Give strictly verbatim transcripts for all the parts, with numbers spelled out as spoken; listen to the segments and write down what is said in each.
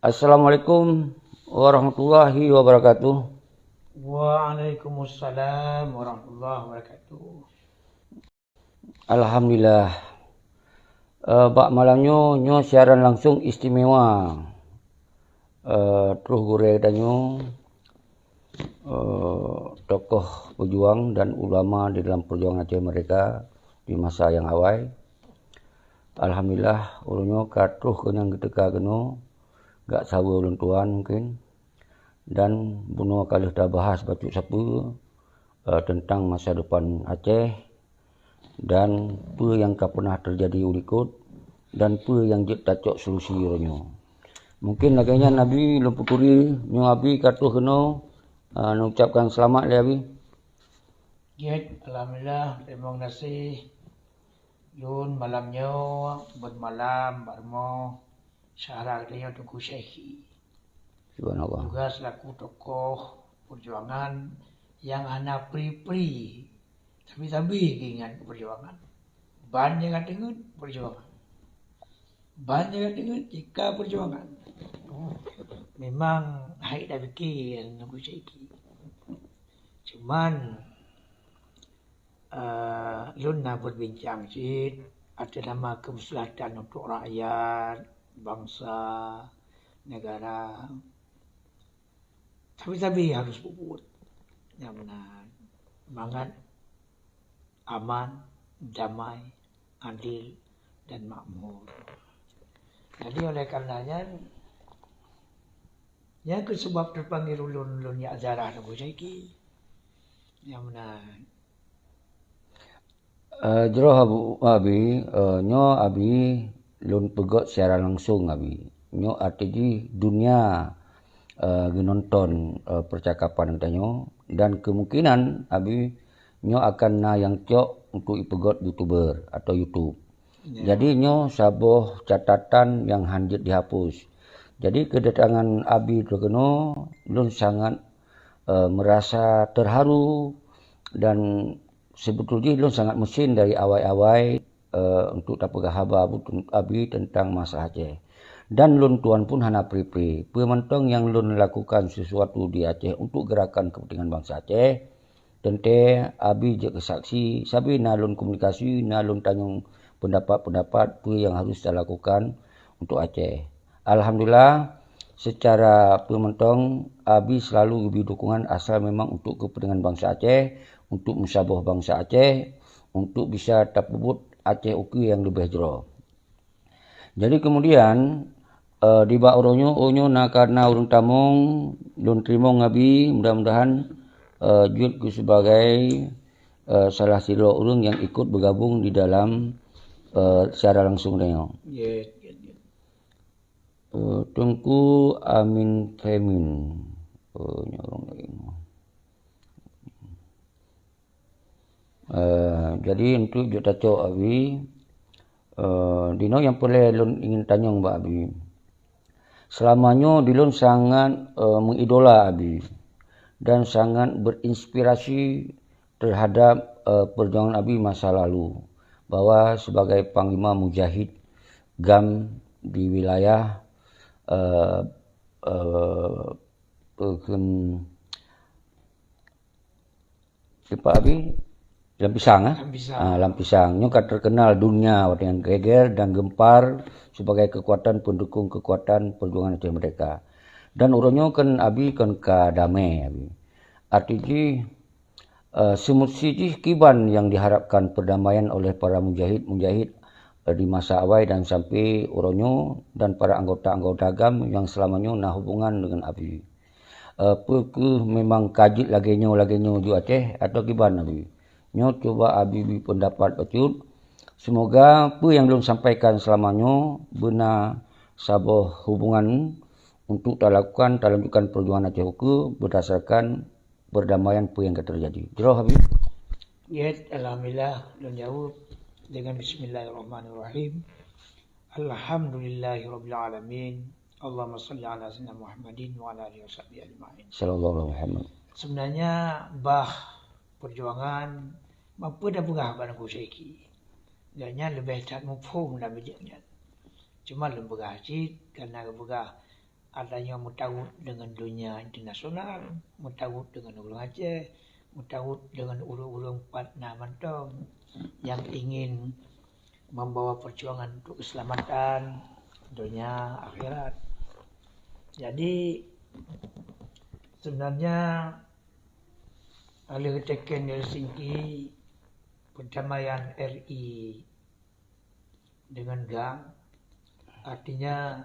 Assalamualaikum warahmatullahi wabarakatuh. Waalaikumsalam warahmatullahi wabarakatuh. Alhamdulillah. Eh, bak malam nyoe, nyoe siaran langsung istimewa. Eh, troh gurée tanyoe, eh, tokoh pejuang dan ulama di dalam perjuangan Aceh Merdeka di masa nyang awai. Alhamdulillah, uroe nyoe ka troh keunan geuteuka keunoe, gak saweue ulôn tuan mungkin. Dan bunoe ka lheueh tabahas bacut sapeue, eh, teuntang masa depan Aceh dan peue nyang ka peunah teujadi u likot dan peue nyang jeuet tacok solusi uroe nyoe. Mungkin lagée nyan Abi lôn peuturi, nyoe Abi ka troh keunoe, eh, neucapkan seulamat lé Abi. Jeuet, alhamdulillah, teurimong gaséh. Lôn malam nyoe beuet malam bak rumoh syedara geutanyoe Teungku Syekhi. Subhanallah. Juga selaku tokoh perjuangan nyang hana pri-pri, sabe-sabe geuingat keu perjuangan. Ban nyang ka teungeut perjuangan. Ban nyang ka teungeut jika perjuangan. Memang hai dah pikir Teungku Syekhi. Cuman, eh, lôn na berbincang cit atas nama kemaslahatan untuk rakyat, bangsa, negara. Tapi-tapi harus puput. Nyang meunan mangat aman, damai, adil, dan makmur. Jadi oleh karena nyan, nyan keuh sebab terpanggil ulôn, ulôn jak ziarah Teungku Syekhi. Nyang meunan. Eh, jroh Abu, Abi, eh, nyoe Abi lôn peugét secara langsung Abi. Nyoe arti jih dunia, eh, geunonton, eh, percakapan geutanyoe dan kemungkinan Abi nyoe akan na nyang cok untuk ipeugét YouTuber atau YouTube. Ya. Jadi nyoe saboh catatan nyang han jeuet dihapus. Jadi kedatangan Abi keunoe lôn sangat, eh, merasa terharu dan Sibeutôi jih lôn sangat meusen dari awai-awai, eh, untuk tapeugah haba bu-, Abi teuntang masalah Aceh. Dan lôn tuan pun hana pri-pri. Peue mantong nyang lôn lakukan sesuatu di Aceh untuk gerakan kepentingan bansa Aceh, teuntée Abi jeuet keu saksi, sabe na lôn komunikasi, na lôn tanyong peundapat-peundapat peue nyang harus talakukan untuk Aceh. Alhamdulillah, secara peue mantong Abi selalu geubri dukungan asal memang untuk kepentingan bansa Aceh, untuk meusaboh bansa Aceh, untuk bisa tapeubuet Aceh ukeue nyang leubeh jroh. Jadi kemudian, eh, dibak uroe nyoe, uroe nyoe na ka na ureuëng tamong, lôn teurimong Abi, mudah-mudahan, eh, jeuet keu sebagai, eh, salah sidroe ureuëng nyang ikut bergabung di dalam, eh, secara langsung tanyoe. Ya, ya, ya. Eh, Teungku Amin Femin. Eh, nyoe ureuëng laén. Eh, jadi untuk jeuet tacok Abi, eh, dinoe nyang peureulée lôn ingin tanyong bak Abi. Selama nyoe dilôn sangat, eh, meuidola Abi dan sangat berinspirasi terhadap, eh, perjuangan Abi masa lalu, bahwa sebagai panglima mujahid GAM di wilayah, eh, eh, peue kheun, sipa Abi? Lam Pisang, eh? Lam Pisang. Ah, Lam Pisang. Nyoe ka terkenal dunia watée nyan geger dan gempar sebagai kekuatan pendukung kekuatan perjuangan Aceh Merdeka. Dan uroe nyoe kan Abi kan ka damé Abi. Arti jih, eh, seumeusti jih kiban nyang diharapkan perdamaian oleh para mujahid-mujahid, eh, di masa awai dan sampai uroe nyoe dan para anggota-anggota GAM nyang selama nyoe na hubungan dengan Abi. Eh, peue keuh memang ka jeuet lagée nyoe, lagée nyoe ju Aceh atau kiban Abi? Nyoe cuba Abi bri pendapat bacut. Semoga peue nyang lôn sampaikan selama nyoe beuna saboh hubungan untuk talakukan, talanjutkan perjuangan Aceh ukeue berdasarkan perdamaian peue nyang ka teujadi. Jroh Abi? Ya, alhamdulillah, lôn jaweueb dengan bismillahirrahmanirrahim. Alhamdulillahirabbil alamin. Allahumma shalli ala sayyidina Muhammadin wa ala alihi wasahbihi ajmain. Sallallahu alaihi Muhammad. Sebenarnya bah perjuangan mampu dah peugah bak Teungku Syekhi. Dan nyan leubeh that muphom lam bijéh nyan. Cuma lôn peugah cit karena geupeugah Ada nyang meutawôt deungon donya internasional, meutawôt deungon ureuëng Aceh, meutawôt deungon ureuëng-ureuëng pat na mantong nyang ingin membawa perjuangan untuk keselamatan donya akhirat. Jadi, sebenarnya, oleh teken Helsinki, perdamaian R I dengan GAM, artinya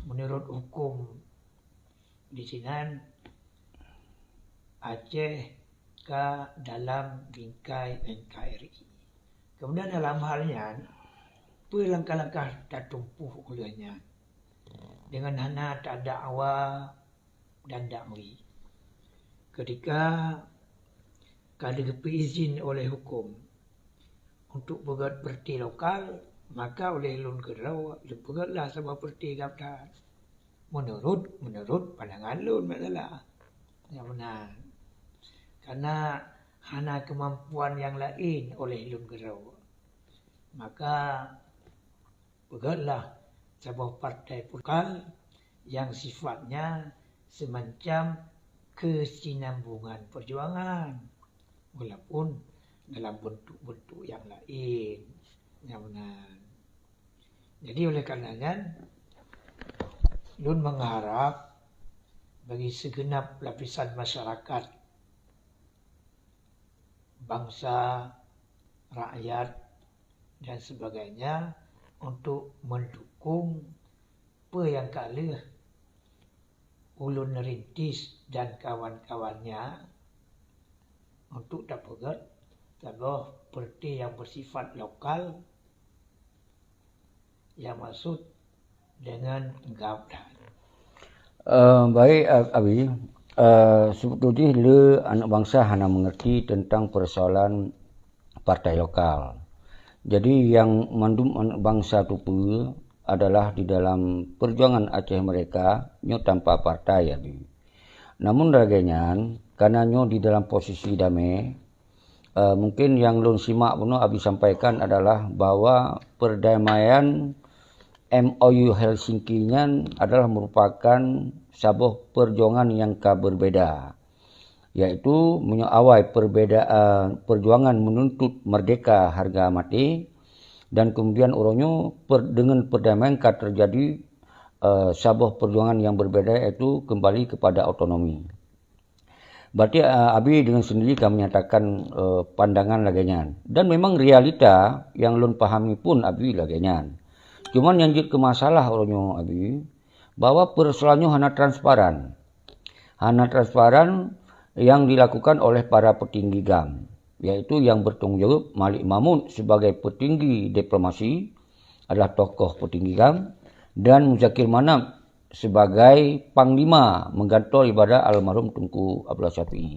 menurut hukum di sinan, Aceh ka dalam bingkai N K R I. Kemudian dalam hal nyan, peue langkah-langkah tatumpuh uleh nyan? Dengan hana tadakwa dan dakwi. Ketika ka geupeu izin oleh hukum untuk peugét peurti lokal, maka oleh lôn keudroe lôn peugétlah saboh peurti GAM that. Menurut, menurut pandangan lôn masalah. Nyang meunan. Karena hana keumampuan nyang laén oleh lôn keudroe. Maka peugétlah saboh partai lokal nyang sifatnya semacam kesinambungan perjuangan, walaupun dalam bentuk-bentuk nyang laén. Nyang meunan. Jadi, oleh karena nyan, lôn mengharap bagi segenap lapisan masyarakat, bangsa, rakyat, dan sebagainya untuk mendukung peue nyang ka lheueh ulôn rintis dan kawan-kawannya untuk tapeugét saboh peurti nyang bersifat lokal, nyang maksud dengan GAM that. Eh, baik, Ab-, Abi. Eh, sebetulnya le aneuk bansa hana mengerti tentang persoalan partai lokal. Jadi, nyang mandum aneuk bansa tupeue adalah di dalam perjuangan Aceh Merdeka nyoe tanpa partai, Abi. Namun lagée nyan, karena nyoe di dalam posisi damé, eh, mungkin nyang lôn simak bunoe Abi sampaikan adalah bahwa perdamaian M O U Helsinki nyan adalah merupakan saboh perjuangan nyang ka berbeda. Yaitu meunyoe awai perbedaan, perjuangan menuntut merdeka harga mati, dan kemudian uroe nyoe per-, dengan perdamaian ka terjadi, eh, saboh perjuangan yang berbeda, yaitu kembali kepada otonomi. Berarti, eh, Abi dengan sendiri ka menyatakan, eh, pandangan lagée nyan. Dan memang realita yang lôn pahami pun Abi lagée nyan. Cuman nyang jeuet keu masalah uroe nyoe, Abi, bahwa persoalan nyoe hana transparan. Hana transparan yang dilakukan oleh para petinggi GAM, yaitu yang bertanggung jawab Malik Mahmud sebagai petinggi diplomasi, adalah tokoh petinggi GAM, dan Muzakir Manaf sebagai panglima menggantor daripada almarhum Teungku Abdullah Syafi'i.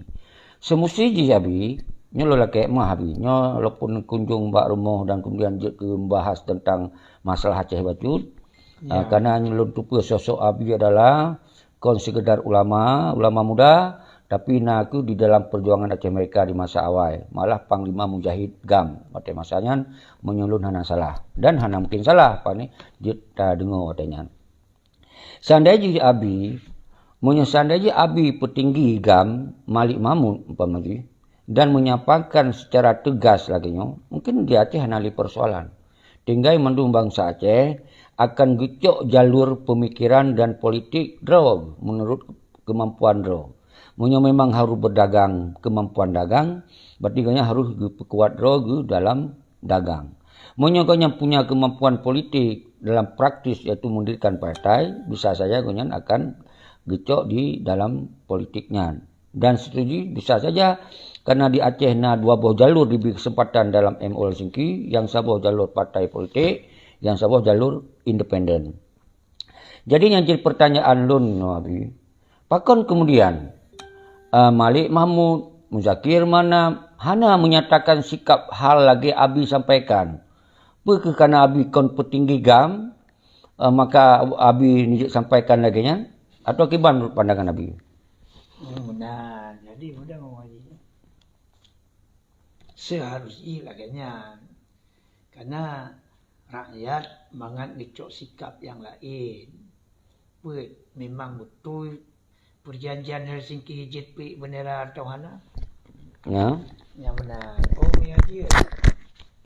Semusti jih Abi, nyoe lôn lakée meu'ah Abi, nyoe walaupun kunjung bak rumoh dan kemudian jeuet keu membahas tentang masalah Aceh bacut, Ya. Ah, karena nyang lôn tupeue sosok Abi adalah kon sekedar ulama, ulama muda, tapi na kheueh di dalam perjuangan Aceh Merdeka di masa awai, malah panglima mujahid GAM watée masa nyan, meunyoe lôn hana salah. Dan hana mungkin salah, pane jeuet tadeungoe watée nyan. Seandai jih Abi, meunyoe seandai jih Abi petinggi GAM Malik Mahmud umpama jih, dan menyampaikan secara tegas lagée nyoe, mungkin di Aceh hana lé persoalan. Tinggai mandum bansa Aceh akan geucok jalur pemikiran dan politik droe menurut kemampuan droe. Meunyoe memang harus berdagang kemampuan dagang, berarti gobnyan harus geupeukuat droe geuh dalam dagang. Meunyoe gobnyan punya kemampuan politik dalam praktis, yaitu mendirikan partai, bisa saja gobnyan akan geucok di dalam politik nyan. Dan setuju bisa saja, karena di Aceh na dua boh jalur diberi kesempatan dalam M O U Helsinki, nyang saboh jalur partai politik, nyang saboh jalur independen. Jadi nyang jadi pertanyaan lôn nyoe Abi, pakon kemudian, eh, Malik Mahmud, Muzakir Manaf hana menyatakan sikap hal lagée Abi sampaikan? Peu kheueh karena Abi kon petinggi GAM, eh, maka Abi neujeuet sampaikan lagée nyan? Atau kiban menurut pandangan Abi? Hmm, nah, jadi mudah meuwajib. Seharus jih lagée nyan. Karena rakyat mangat geucok sikap nyang laén. Peuet, memang beutôi perjanjian Helsinki jeuet piek bendera atau hana? Ya. Nyang meunan. Oh, ya jeuet.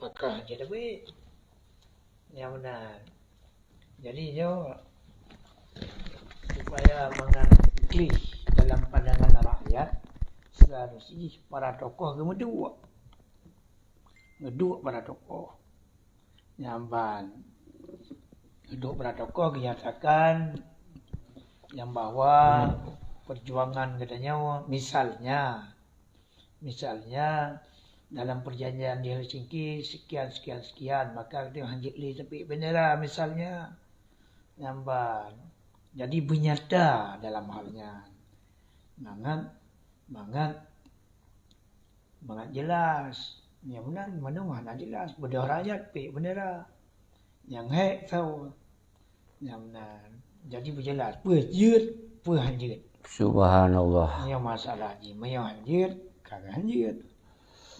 Pakah jeuet piek. Nyang meunan. Jadi nyoe supaya mangat clear dalam pandangan rakyat, seharusnya para tokoh geumeuduek. Geuduek para tokoh. Nyang ban, geuduek para tokoh geunyatakan nyang bahwa perjuangan geutanyoe, misalnya, misalnya dalam perjanjian di Helsinki sekian, sekian, sekian, maka geutanyoe hanjeuet lé tapiek bendera, misalnya. Nyang ban, jadi beunyata dalam hal nyan. Mangat, mangat mangat jelas. Nyang meunan manoe hana jelas, beudôh rakyat piek bendera. Nyang hék saboh. Nyang meunan. Jadi beujelas, peue jeuet, peue hanjeuet. Subhanallah. Nyoe masalah jih, meunyoe hanjeuet, ka hanjeuet.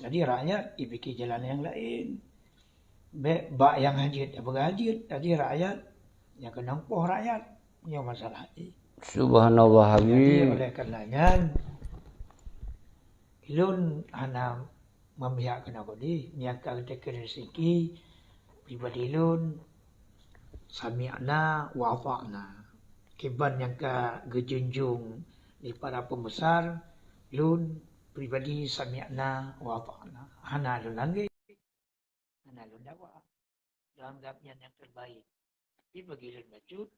Jadi rakyat jipike jalan nyang laén. Bék bak nyang hanjeuet, bak hanjeuet. Jadi rakyat nyang keunong poh rakyat. Nyoe masalah jih. Subhanallah, Habib. Jadi oleh karena nyan, Lôn hana memihak keunoe keudeh, nyang ka geutakheun Helsinki, pribadi lôn, sami'na wa ata'na. Kiban nyang ka geujunjung di para pembesar, lôn pribadi sami'na wa ata'na. Hana lôn langge. Hana lôn dawa. Lôn anggab nyan nyang terbaik. Tapi bagi lôn bacut,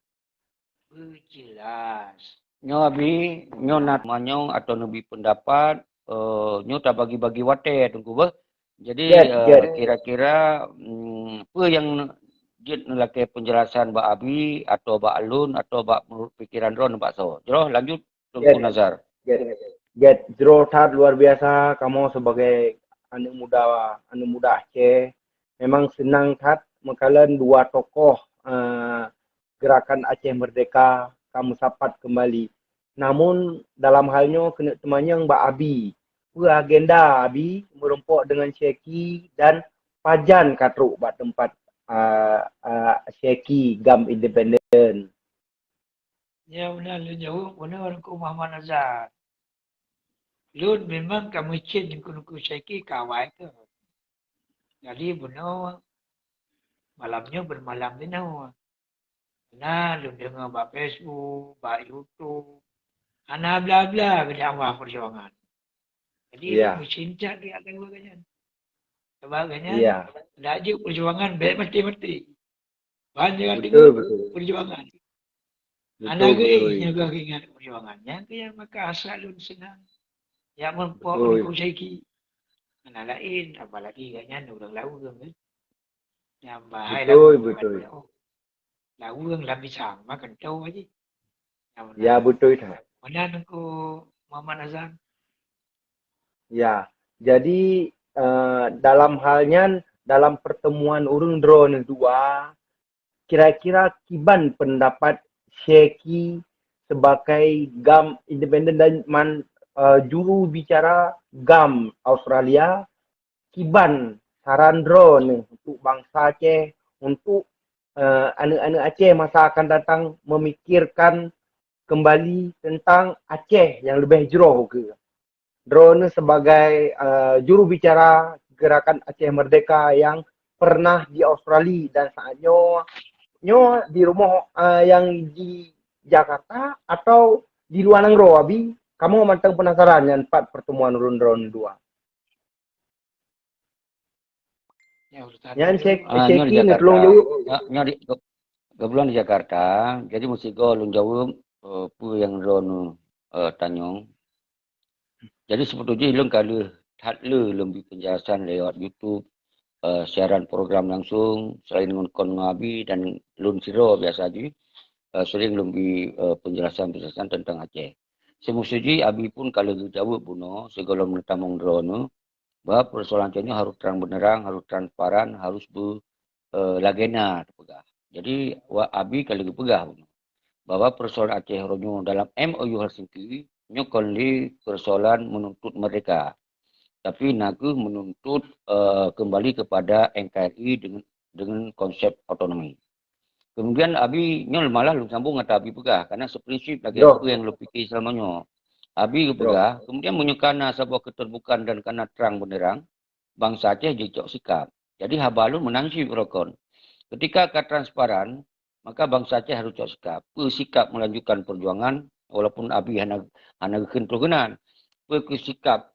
beujelas. Nyoe Abi, nyoe na manyong atau neubi pendapat, eh, nyoe tabagi-bagi watée Teungku beuh. Jadi, Jeuet, eh, jeuet. Kira-kira, mm, peue nyang jeuet neulakée penjelasan bak Abi atau bak lôn atau bak menurut pikiran droen bak soe? Jroh lanjut. Teungku Jeuet. Nazar. Jeuet. Jeuet. Jroh that luar biasa kamoe sebagai aneuk muda, aneuk muda Aceh. Memang seunang that meukalon dua tokoh, eh, Gerakan Aceh Merdeka ka meusapat keumbali. Namun dalam hal nyoe keuneuk teumanyong bak Abi, peue agenda Abi meurumpok deungon Syeki dan pajan ka trok bak teumpat, eh, eh, Syeki GAM Independen? Ya, beuna lôn jaweueb, beuna Teungku Muhammad Nazar. Lôn memang ka meucen Teungku Syeki ka awai keuh. Jadi, bunoe malam nyoe beumalam bunoe. Na lôn deungoe bak Facebook, bak YouTube. Hana bla-bla geudakwah peujuangan. Jadi, Ya. lôn meucen that keu geutanyoe. Sabab geutanyoe, Ya. dak jeuet peujuangan bék maté-maté. Banyak Betul, deungoe betul. peujuangan. Betul, Hana geuéh betul. nyoe geuh ingat peujuangan. Nyang keu nyang maka asa lôn seunang. Nyang meurumpok Betul. Teungku Syeki. Hana laén, apalagi gobnyan ureuëng Laweueng, kan. Nyang bahai Betul, Laweueng, betul. bukan Laweueng lam pisang, makan tau aja. Nyang Ya, meunan. betul that. Meunan Teungku Muhammad Hasan. Ya, jadi, eh, dalam hal nyan, dalam pertemuan ureuëng droeneuh dua, kira-kira kiban pendapat Syeki sebagai GAM Independen dan man, eh, juru bicara GAM Australia, kiban saran droeneuh untuk bansa Aceh, untuk, eh, aneuk-aneuk Aceh masa akan datang memikirkan kembali tentang Aceh yang lebih jroh ke. Droeneuh sebagai, eh, juru bicara Gerakan Aceh Merdeka yang pernah di Australia dan saat nyoe, nyoe di rumoh, eh, yang di Jakarta atau di luar nanggroe, Abi? Kamoe mantong penasaran nyan pat pertemuan ureuëng droeneuh dua. Ya, Ustaz. Nyan Syek-, Ah, nyoe di Syeki Jakarta. neutulông jaweueb. Ya, nyoe di, ke-, kebetulan di Jakarta. Jadi meusigoe lôn jaweueb, eh, peue nyang droeneuh, eh, tanyong. Jadi, sibeutôi jih lôn ka lheueh that le lôn bri penjelasan lewat YouTube, eh, siaran program langsung, selain ngon kon ngon Abi dan lôn sidroe biasa jih, eh, sering lôn bri, eh, penjelasan-penjelasan tentang Aceh. Simusoe jih Abi pun ka lheueh geujaweueb bunoe sigohlom neutamong droeneuh, bahwa persoalan Aceh nyoe harus terang benderang, harus transparan, harus be-, eh, lagée na teupeugah. Jadi, wa-, Abi ka lheueh geupeugah bunoe bahwa persoalan Aceh uroe nyoe dalam M O U Helsinki nyoe kon lé persoalan menuntut merdeka, tapi na kheueh menuntut, eh, kembali kepada N K R I dengan dengan konsep otonomi. Kemudian Abi nyoe malah lôn sambung ata Abi peugah, karena seprinsip lagèe apa yang lôn pikir selama nyoe. Abi geupeugah, kemudian meunyoe kana saboh keterbukaan dan kana terang benderang, bansa Aceh jicok sikap. Jadi haba lôn meunan cit rokon. Ketika ka transparan, maka bansa Aceh harus cok sikap. Peue sikap melanjutkan perjuangan, walaupun Abi hana, hana geukheun troh keunan. Peue sikap,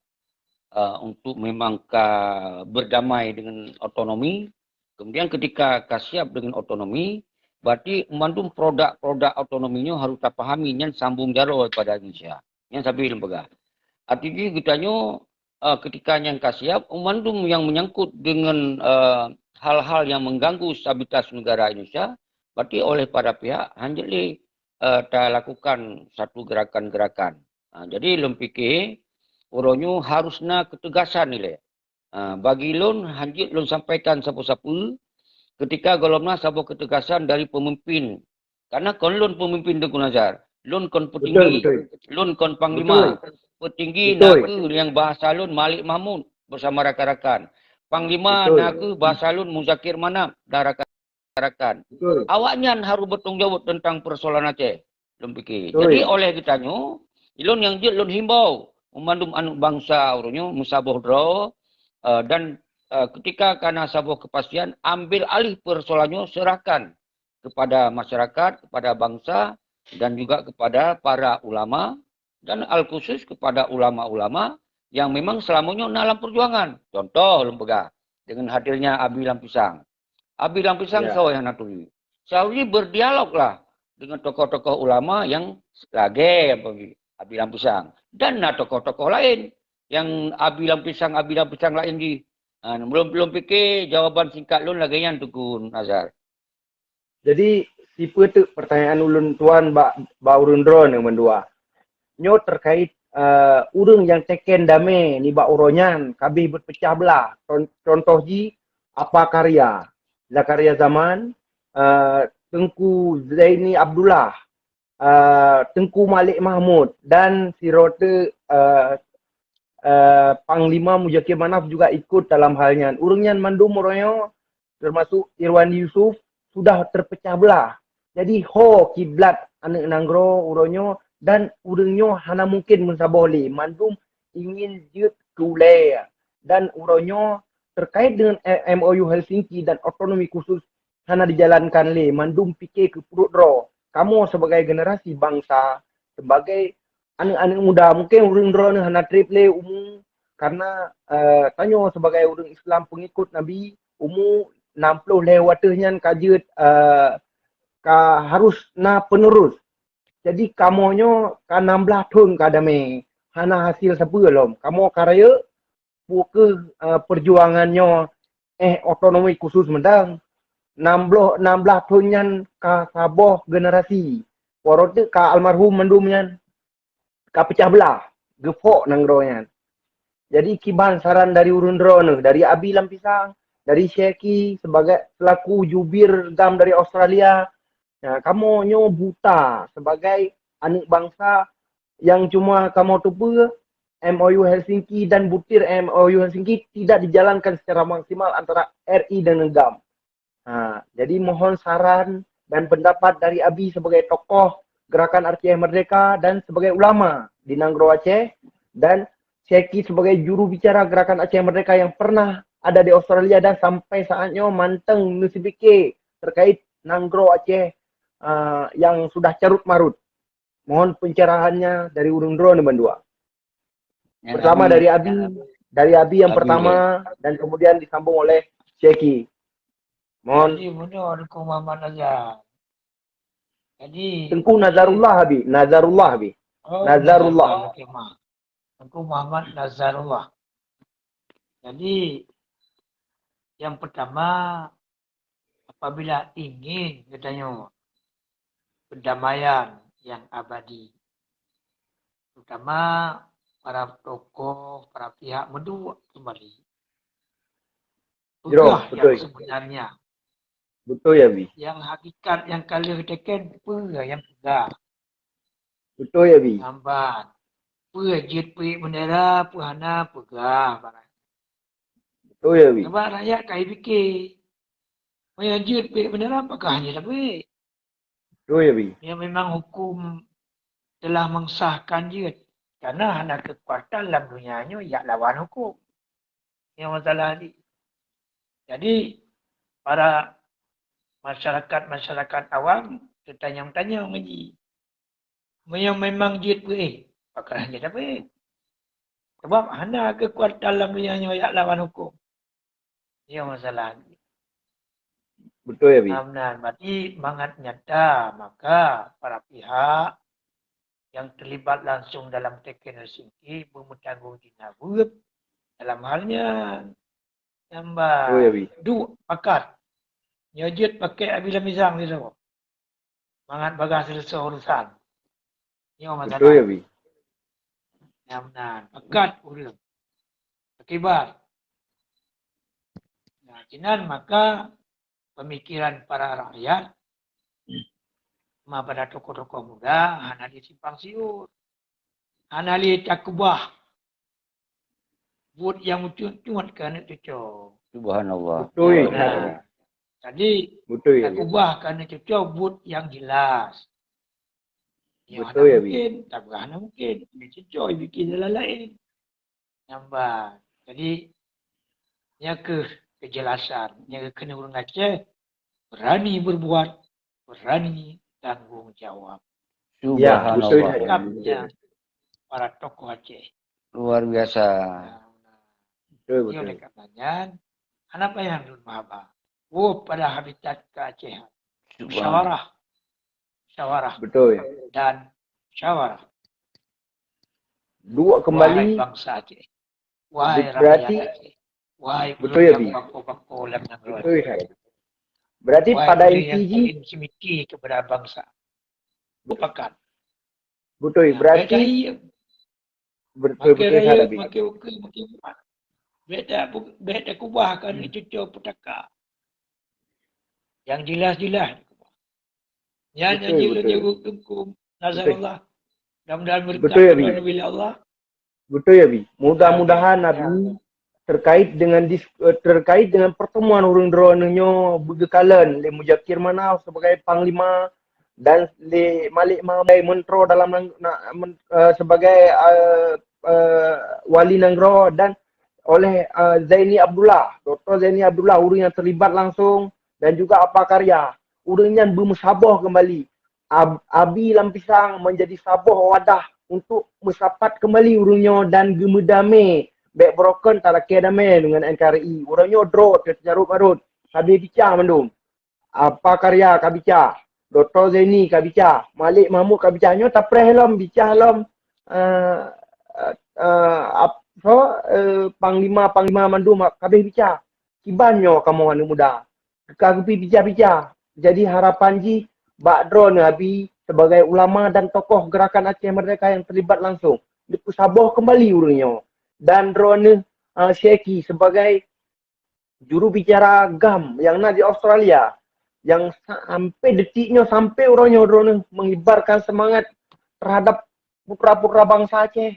uh, untuk memang ka berdamai dengan otonomi. Kemudian ketika ka siap dengan otonomi, berarti mandum produk-produk otonomi nyoe harus tapahami nyan sambung jaroe pada Indonesia. Nyan sabe lôn peugah. Arti jih geutanyoe, eh, ketika nyan ka siap, mandum yang menyangkut dengan, eh, hal-hal yang mengganggu stabilitas negara Indonesia, berarti oleh para pihak hanjeuet lé, eh, talakukan satu gerakan-gerakan. Ha, jadi lôn pikir, uroe nyoe harus na ketegasan ilèe. Ha, bagi lôn, hanjeuet lôn sampaikan sapeue-sapeue ketika gohlom na saboh ketegasan dari pemimpin. Karena kon lôn pemimpin Teungku Nazar, lôn kon petinggi, lôn kon panglima. Petinggi na kheueh nyang bahasa lôn Malik Mahmud bersama rakan-rakan. Panglima na kheueh bahasa lôn Muzakir Manaf dan rakan-rakan. Awaknyan harus bertanggung jawab tentang persoalan Aceh. Lôn pikir. Jadi oleh geutanyoe, ilôn nyang jeuet lôn himbau, meumandum aneuk bansa uroe nyoe meusaboh droe, eh, dan, eh, ketika kana saboh kepastian, ambil alih persoalan nyoe, serahkan kepada masyarakat, kepada bangsa, dan juga kepada para ulama, dan al khusus kepada ulama-ulama yang memang selama nyoe na lam perjuangan. Contoh lôn peugah, dengan hadirnya Abi Lam Pisang. Abi Lam Pisang soe nyang na turi? Sauri berdialoglah dengan tokoh-tokoh ulama yang lagèe Abi Lam Pisang. Dan na tokoh-tokoh lain yang Abi Lam Pisang, Abi Lam Pisang lain jih. Ha, lôn, lôn pikir jawaban singkat lôn lagèe nyan Teungku Nazar. Jadi, sipeue teuk pertanyaan ulôn tuan bak, bak ureueng droeneuh mandua? Nyoe terkait, eh, ureueng nyang teken damé nibak uroe nyan ka abéh beupeucah beulah. Con-, contoh jih, Apa Karya, Zakaria Zaman, eh, Teungku Zaini Abdullah, eh, Teungku Malik Mahmud dan sidroe teuk, eh, eh, Panglima Muzakir Manaf juga ikut dalam hal nyan. Ureueng nyan mandum uroe nyoe, termasuk Irwandi Yusuf, sudah terpecah belah. Jadi, ho kiblat aneuk nanggroe uroe nyoe dan ureueng nyoe hana mungkin meusaboh lé. Mandum ingin jeuet keu ulèe. Dan uroe nyoe terkait dengan M O U Helsinki dan otonomi khusus hana dijalankan lé, mandum pike keu pruet droe. Kamoe sibagai generasi bansa, sibagai aneuk-aneuk muda, mungken ureueng droeneuh hana treb lé umu, karena, eh, tanyoe sibagai ureueng Islam peungikut Nabi, umu nam ploh lhèe watèe nyan ka jeuet, eh, ka harus na penerus. Jadi kamoe nyoe ka nam blah thon ka damé, hana hasil sapeue lom. Kamoe ka rayeuk, peu kheueh, eh, perjuangan nyoe, eh, otonomi khusus mantong. Nam blah, nam blah thon nyan ka saboh generasi. Uroe teuk ka almarhum mandum nyan ka pecah beulah, geupok nanggroe nyan. Jadi kiban saran dari ureueng droeneuh, dari Abi Lam Pisang, dari Syeki sebagai selaku jubir GAM dari Australia, ya, kamoe nyoe buta sebagai aneuk bansa nyang cuma kamoe teupeue M O U Helsinki dan butir M O U Helsinki tidak dijalankan secara maksimal antara R I dengan GAM. Ha, jadi mohon saran dan pendapat dari Abi sebagai tokoh Gerakan Aceh Merdeka dan sebagai ulama di Nanggroe Aceh dan Syeki sebagai juru bicara Gerakan Aceh Merdeka yang pernah ada di Australia dan sampai saat nyoe mantong neusipike terkait Nanggroe Aceh, ah, yang sudah carut marut. Mohon pencerahannya dari ureueng droeneuh bandua. Nyan Pertama Abi, dari Abi, nyan Abi. Dari Abi yang Abi, pertama ya. Dan kemudian disambung oleh Syeki. Mohon. Jadi, bunoe Teungku Muhammad Nazar. Jadi, Teungku Nazarullah, Abi. Nazarullah, Abi. Oh, Nazarullah. Nazarullah, okey, maaf. Teungku Muhammad Nazarullah. Jadi, yang pertama, apabila ingin geutanyoe perdamaian yang abadi, terutama para tokoh, para pihak meuduek kembali. Jroh, peugah beutôi. Nyang sebenarnya. Beutôi, ya, Bi. Nyang hakikat nyang ka lheueh teken, peue nyang peugah. Beutôi, ya, Bi. Lambat. Peue jeuet peuék bendera, peue hana, peugah barang. Beutôi, ya, Bi. Sabab rakyat ka jipike. Meunyoe jeuet peuék beuneuran, pakon hana jeuet peuék? Beutôi, Abi. Ya, memang hukum telah mengesahkan jeuet, karena hana keukuatan lam dunia nyoe jak lawan hukum. Nyoe masalah jih. Jadi, para masyarakat-masyarakat awam teutanyong-tanyong jih. Meunyoe memang jeuet peuék, pakon hana jeuet peuék? Sabab hana keukuatan lam dunia nyoe jak lawan hukum. Nyoe masalah jih. Beutôi, Abi. Nah, meunan, berarti mangat nyata, maka para pihak yang terlibat langsung dalam teken Helsinki beumeutanggong jih na buet dalam hal nyan. Nyan ba. Beutôi, Abi. Duek pakat. Nyoe jeuet pakai Abi Lamizang sisoe. Mangat bagah seuleusoe urusan. Nyoe masalah. Beutôi, Abi. Nyan meunan. Pakat ureueng. Akibat. Nah, sinan maka pemikiran para rakyat, ma pada tokoh-tokoh muda, hana lé simpang siur. Hana lé takeubah buet nyang meucut-cut keu aneuk cucoe. Subhanallah. Beutôi. Nah, jadi, beutôi, ya, takeubah keu aneuk cucoe buet nyang jelas. Ya, beutôi, hana mungkin, takeubah hana mungkin. Aneuk cucoe bikin jalan laén. Nyan ba. Jadi, nyan keuh kejelasan. Nyan keuh keuneuk ureueng Aceh berani berbuat, berani tanggung jawab. Ya, beutôi. Subhanallah. Sikapnya para tokoh Aceh. Luar biasa. Nah, beutôi, beutôi. Oleh karena nyan, hana payah lôn meuhaba. Woe pada habitat keuacehan. Subhanallah. Musyawarah. Musyawarah. Beutôi. Dan musyawarah. Duek keumbali. Wahai bansa Aceh. Wahai rakyat Aceh. Wahai ureueng nyang bako-bako lam nanggroe. Beutôi, hai. Berarti pada inti jih, wahai ureueng nyang paling seumiti keupada bansa. Mupakat. Beutôi, nah, berarti, beutôi, beutôi, hai, Abi. Makai ukeue, makai ukeue. Bèk ta-, bèk takeubah keu aneuk cucoe peutaka. Nyang jelas-jelas. Nyan, beutôi, nyang jeuet, beutôi, lôn jaweub Teungku Nazarullah. Mudah-mudahan, beutôi, Abi, meureuleueh Allah. Beutôi, Abi. Mudah-mudahan, Abi, terkait dengan dis-, eh, terkait dengan pertemuan ureueng droeneuh nyoe beugeukheun lé Muzakir Manaf sebagai panglima dan lé Malik Mahmud menteri dalam nang-, na-, men-, eh, sebagai, eh, eh, wali nanggroe dan oleh, eh, Zaini Abdullah, Doktor Zaini Abdullah, ureueng nyang terlibat langsung, dan juga Apa Karya. Ureueng nyan beumeusaboh keumbali. Ab-, Abi Lam Pisang menjadi saboh wadah untuk meusapat keumbali ureueng nyoe dan geumeudamé. Bèk beurokon talakèe damé deungon N K R I. Uroe nyoe droe teucarôt-marôt. Habéh bicah mandum. Apa Karya ka bicah, Doktor Zaini ka bicah, Malik Mahmud ka bicah. Nyoe tapreh lom, bicah lom, eh, eh, eh, ap-, soe, eh, panglima-panglima mandum ka habéh bicah. Kiban nyoe kamoe aneuk muda ka geupibicah-bicah. Jadi harapan jih bak droeneuh Abi sebagai ulama dan tokoh Gerakan Aceh Merdeka yang terlibat langsung, neupeusaboh keumbali ureueng nyoe. Dan droeneuh, eh, Syeki sebagai juru bicara GAM nyang na di Australia, nyang sampai detik nyoe, sampai uroe nyoe droeneuh mengibarkan semangat terhadap putra-putra bangsa Aceh,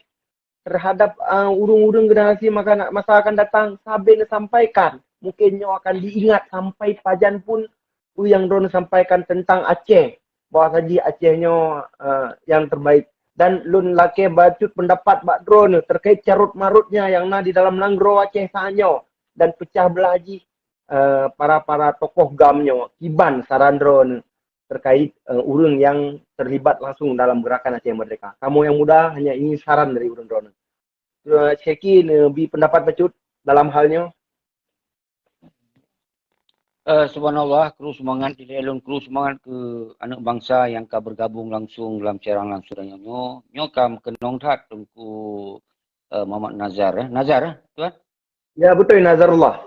terhadap, uh, ureueng-ureueng generasi maka-, masa akan datang, sabé neusampaikan. Mungkin nyoe akan diingat sampai pajan pun peue nyang droeneuh sampaikan tentang Aceh, bahwa saji Aceh nyoe, eh, nyang terbaik. Dan lôn lakèe bacut pendapat bak droeneuh terkait carôt-marôt nyang na di dalam nanggroe Aceh saat nyoe dan peucah beulah jih, eh, para-para tokoh GAM nyoe. Kiban saran droeneuh terkait, eh, ureueng nyang terlibat langsung dalam Gerakan Aceh Merdeka? Kamoe nyang muda hanya ingin saran dari ureueng droeneuh. Eh, Syeki neubi pendapat bacut dalam hal nyoe. Eh, subhanallah, kru seumangat, di lôn kru seumangat keu aneuk bansa nyang ka bergabung langsung lam siaran langsung nyoe. Nyoe ka meukeunong that Teungku, eh, Muhammad Nazar, eh. Nazar, eh, Tuan? Ya, beutôi, Nazarullah.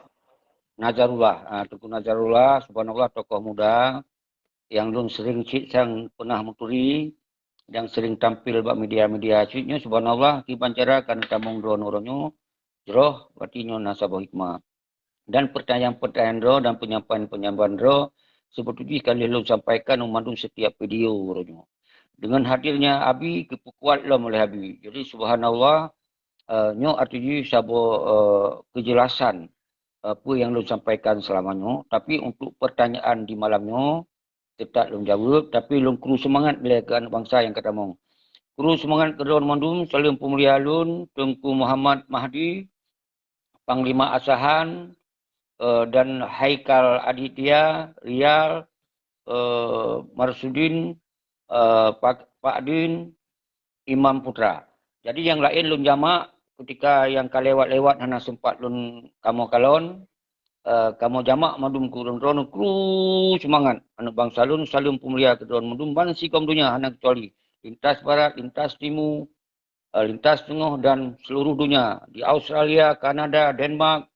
Nazarullah, ah, Teungku Nazarullah, subhanallah, tokoh muda nyang lôn sering cit sang peunah meuturi, nyang sering tampil bak media-media cit nyoe, subhanallah, kiban cara ka neutamong droeneuh uroe nyoe, jroh, berarti nyoe na saboh hikmah. Dan pertanyaan-pertanyaan droe dan penyampaian-penyampaian droe, seubeutôi jih ka lheueh lôn sampaikan u mandum setiap video uroe nyoe. Dengan hadirnya Abi, geupeukuat lom oleh Abi. Jadi, subhanallah, eh, nyoe arti jih saboh, eh, kejelasan apa yang lôn sampaikan selama nyoe. Tapi untuk pertanyaan di malam nyoe, tetap lôn jawab, tapi lôn kru semangat lé keu aneuk bansa nyang ka tamong. Kru semangat keu droe mandum, saleuem peumulia lôn, Teungku Muhammad Mahdi, Panglima Asahan, eh, dan Haikal Aditya, Rial, eh, Marsudin, eh, Pak, Pak Din, Imam Putra. Jadi nyang laén lôn jamak, ketika nyang ka lewat-lewat hana sempat lôn kamoe kalon, eh, kamoe jamak mandum keu droe-droe kru semangat. Aneuk bansa lôn, saleuem peumulia keu droe mandum ban sigom donya hana kecuali. Lintas barat, lintas timu, eh, lintas teungoh dan seluruh dunia. Di Australia, Kanada, Denmark,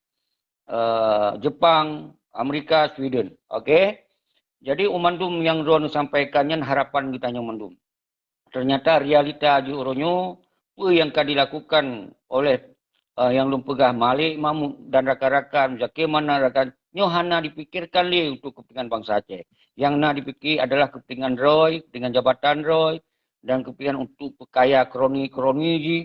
eh, Jepang, Amerika, Sweden. Okey. Jadi, u mandum nyang droe sampaikan nyan harapan geutanyoe mandum. Ternyata realita jih uroe nyoe, peue nyang ka dilakukan oleh, eh, nyang lôn peugah Malik Mahmud dan rakan-rakan, Zakir Manar rakan, nyoe hana dipikirkan lé untuk kepentingan bansa Aceh. Nyang na dipikir adalah kepentingan droe, kepentingan jabatan droe, dan kepentingan untuk peukaya kroni-kroni jih.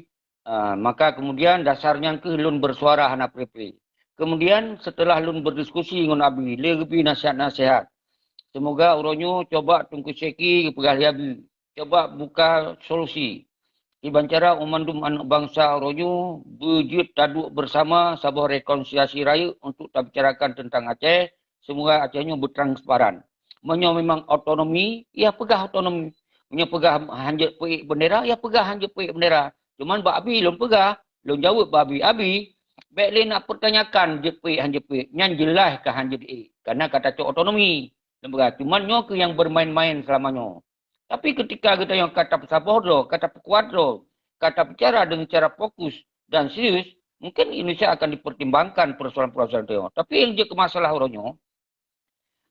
Ah, maka kemudian dasar nyan keuh lôn bersuara hana pré-pré. Kemudian setelah lôn berdiskusi ngon Abi, lé geubri nasihat-nasihat. Semoga uroe nyoe coba Teungku Syeki geupeugah lé Abi. Coba buka solusi. Kiban cara u mandum aneuk bansa uroe nyoe beujeuet taduek bersama saboh rekonsiliasi rayeuk untuk tabicarakan teuntang Aceh, semoga Aceh nyoe beutransparan. Meunyoe memang otonomi, ya peugah otonomi. Meunyoe peugah hanjeuet peuék bendera, ya peugah hanjeuet peuék bendera. Cuman bak Abi lôn peugah, lôn jaweueb bak Abi, Abi, bék lé nak pertanyakan jeuet peuék hanjeuet peuék. Nyan jeulaih ka hanjeuet ék. Karena ka tacok otonomi. Lôn peugah, cuman nyoe keuh nyang bermain-main selama nyoe. Tapi ketika geutanyoe ka tapeusaboh droe, ka tapeukuat droe, ka tabicara dengan cara fokus dan serius, mungkin Indonesia akan dipertimbangkan persoalan-persoalan teuh. Tapi nyang jeuet keu masalah uroe nyoe,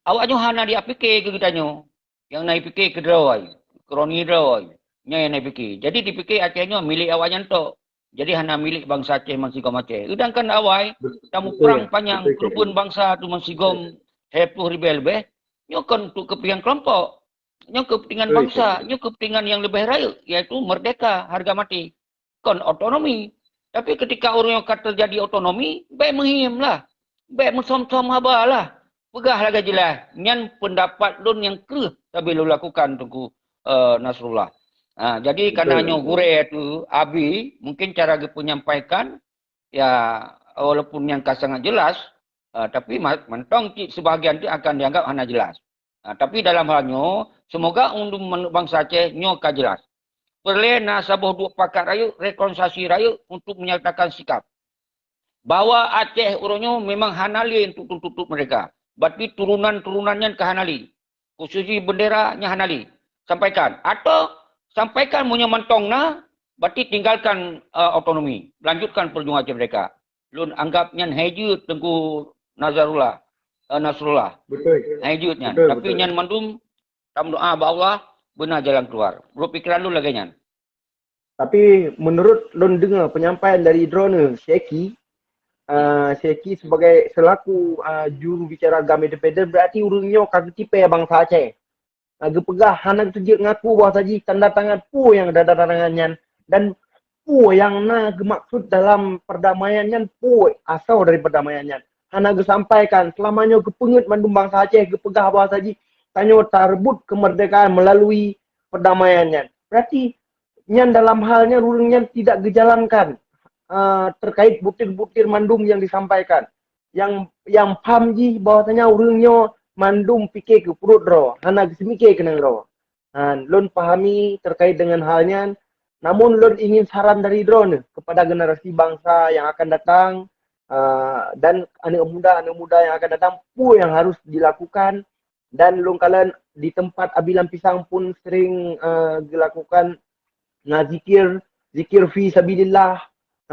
awak nyoe hana jipike keu geutanyoe. Nyang na jipike keu droe, kroni droe, nyan nyang na jipike. Jadi dipike Aceh nyoe milék awak nyan tok. Jadi hana milék bansa Aceh meusigom Aceh. Sedangkan awai, tamuprang panyang keureubeuen bansa tu meusigom lhèe ploh ribèe leubeh, nyoe kon untuk kepentingan kelompok. Nyoe kepentingan bansa, nyoe kepentingan nyang leubeh rayeuk, yaitu merdeka harga mati. Kon otonomi. Tapi ketika ureueng ka teujadi otonomi, bèk meuhiem lah. Bèk meusöm-söm haba lah. Peugah lagèe jeulaih, nyan peundapat lôn nyang kreueh sabe lôn lakukan Teungku, eh, Nasrullah. Ha, jadi karena nyoe gurèe tu, Abi, mungkin cara geupeunyampaikan, ya, walaupun nyang ka sangat jelas, eh, tapi ma-, mantong cit sebahagian tu akan dianggap hana jelas. Ha, tapi dalam hal nyoe, semoga untuk bansa Aceh nyoe ka jelas. Peureulèe na saboh duek pakat rayeuk, rekonsiliasi rayeuk untuk menyatakan sikap bahwa Aceh uroe nyoe memang hana lé untuk tuntut merdeka. Berarti turunan-turunan nyan ka hana lé. Khusus jih bendera nyan hana lé. Sampaikan. Atau sampaikan meunyoe mantong na, berarti tinggalkan, eh, otonomi. Lanjutkan perjuangan Aceh Merdeka. Lôn anggap nyan hai jeuet Teungku Nazarullah, eh, Nasrullah. Betul. Hai jeuet nyan. Betul, tapi betul. Nyan mandum tameudoa bak Allah, beuna jalan keluar. Menurut pikiran lôn lagèe nyan. Tapi menurut lôn deungoe penyampaian dari droeneuh, Syeki, eh, Syeki sebagai selaku, eh, juru bicara GAM Independen, berarti ureueng nyoe ka geutipèe bansa Aceh. Geupeugah hana geuteubiet ngaku bahwa saji tanda tangan peue nyang tanda tangan nyan dan peue nyang na geumaksud dalam perdamaian nyan, peue asoe dari perdamaian nyan. Hana geusampaikan, seulama nyoe geupeungeut mandum bansa Aceh geupeugah bahwa saji tanyoe tareubot keumeurdekaan meulalu perdamaian nyan. Berarti nyan dalam hal nyan ureueng nyan tidak geujalankan, ah, terkait butir-butir mandum nyang disampaikan. Nyang, nyang pham jih bahwasanya ureueng nyoe mandum pike keu pruet droe, hana geuseumiké keu nanggroe. Ha, lôn pahami terkait dengan hal nyan, namun lôn ingin saran dari droeneuh kepada generasi bangsa yang akan datang, ah, dan aneuk muda-aneuk muda yang akan datang, peue nyang harus dilakukan. Dan lôn kalon di tempat Abi Lam Pisang pun sering, eh, geulakukan na zikir, zikir fi sabilillah,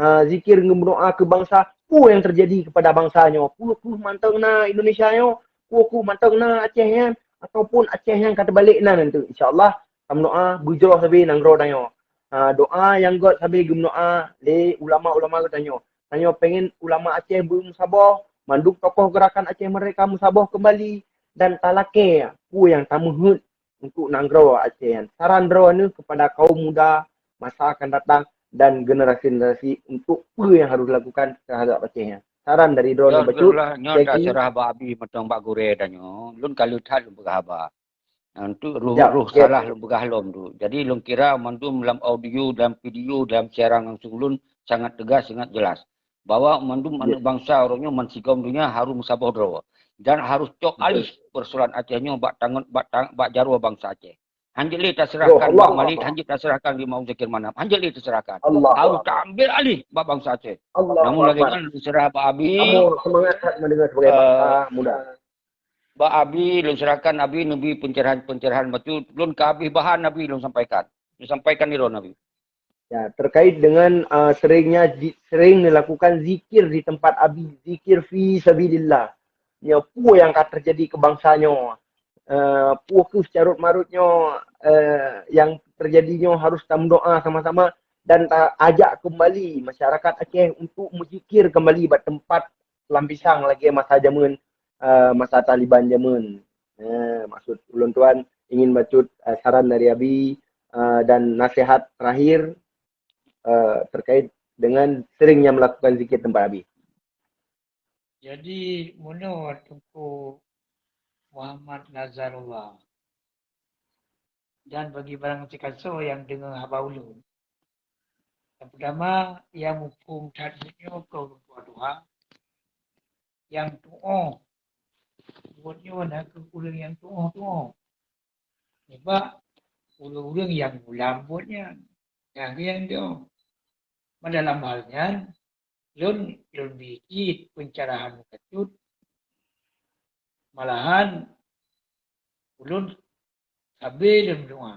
eh, zikir ngeumeudoa keu bansa. Peue nyang teujadi keupada bansa nyoe? Peue keuh mantong na Indonesia nyoe? Peue keuh mantong na Aceh nyan? Ataupun Aceh nyan ka teubalek na nanti? Insya Allah, tameudoa beujroh sabe nanggroe tanyoe. Eh, doa nyang göt sabe geumeudoa lé ulama-ulama geutanyoe. Tanyoe pengen ulama Aceh beumeusaboh, mandum tokoh gerakan Aceh Merdeka meusaboh keumbali, dan talakée peue nyang tameuheuet untuk nanggroe Aceh nyan. Saran droeneuh kepada kaum muda masa akan datang dan generasi-generasi untuk peue nyang harus dilakukan terhadap Aceh nyan. saran dari droeneuh bacut. Nyoe taserah bak Abi mantong bak gurée tanyoe. Lôn ka lheueh that lôn peugah haba. Untuk ruh, ruh salah lôn peugah lom tu. Jadi lôn kira mandum lam audio, dalam video, dalam siaran langsung lôn sangat tegas, sangat jelas. Bahwa mandum aneuk bansa uroe nyoe man sigom donya harus meusaboh droe. Dan harus cok alih persoalan Aceh nyoe bak tangon, bak tang-, bak jaroe bansa Aceh. Hanjeuet lé taserahkan bak Malik, hanjeuet taserahkan di Maung Zakir Manaf. Hanjeuet lé taserahkan. Harus taambil alih bak bansa Aceh. Namun lagée nyan lôn serah bak Abi. Kamoe seumangat that mendengar sebagai bansa muda. Bak Abi, lôn serahkan Abi neubi pencerahan-pencerahan bacut. Lôn ka habéh bahan Abi lôn sampaikan. Lôn sampaikan di droeneuh Abi. Ya, terkait dengan, uh, seringnya zi-, sering melakukan zikir di tempat Abi, zikir fi sabilillah. Nyoe peue nyang ka terjadi keu bansa nyoe? Uh, peue kheueh carôt-marôt nyoe, uh, nyang terjadi nyoe harus tameudoa sama-sama dan ta-, ajak kembali masyarakat Aceh untuk mezikir kembali bak tempat lam pisang lagée masa jameun, uh, masa Taliban jameun. Uh, maksud ulôn tuan ingin bacut, uh, saran dari Abi, uh, dan nasihat terakhir, uh, terkait dengan seringnya melakukan zikir tempat Abi. Jadi, meunoe Teungku Muhammad Nazarullah dan bagi barang sikasoe nyang deungoe haba ulôn. Nyang peutama, nyang muphom that buet nyoe keu ureuëng tuha-tuha, nyang tuoh. Buet nyoe na kheueh ureuëng nyang tuoh-tuoh. Nibak ureuëng-ureuëng nyang mulam buet nyan. Nyang keu nyang tuoh. Meudalam hal nyan, lôn, lôn bi cit pencerahan meukacut. Malahan, ulôn sabe lôn doa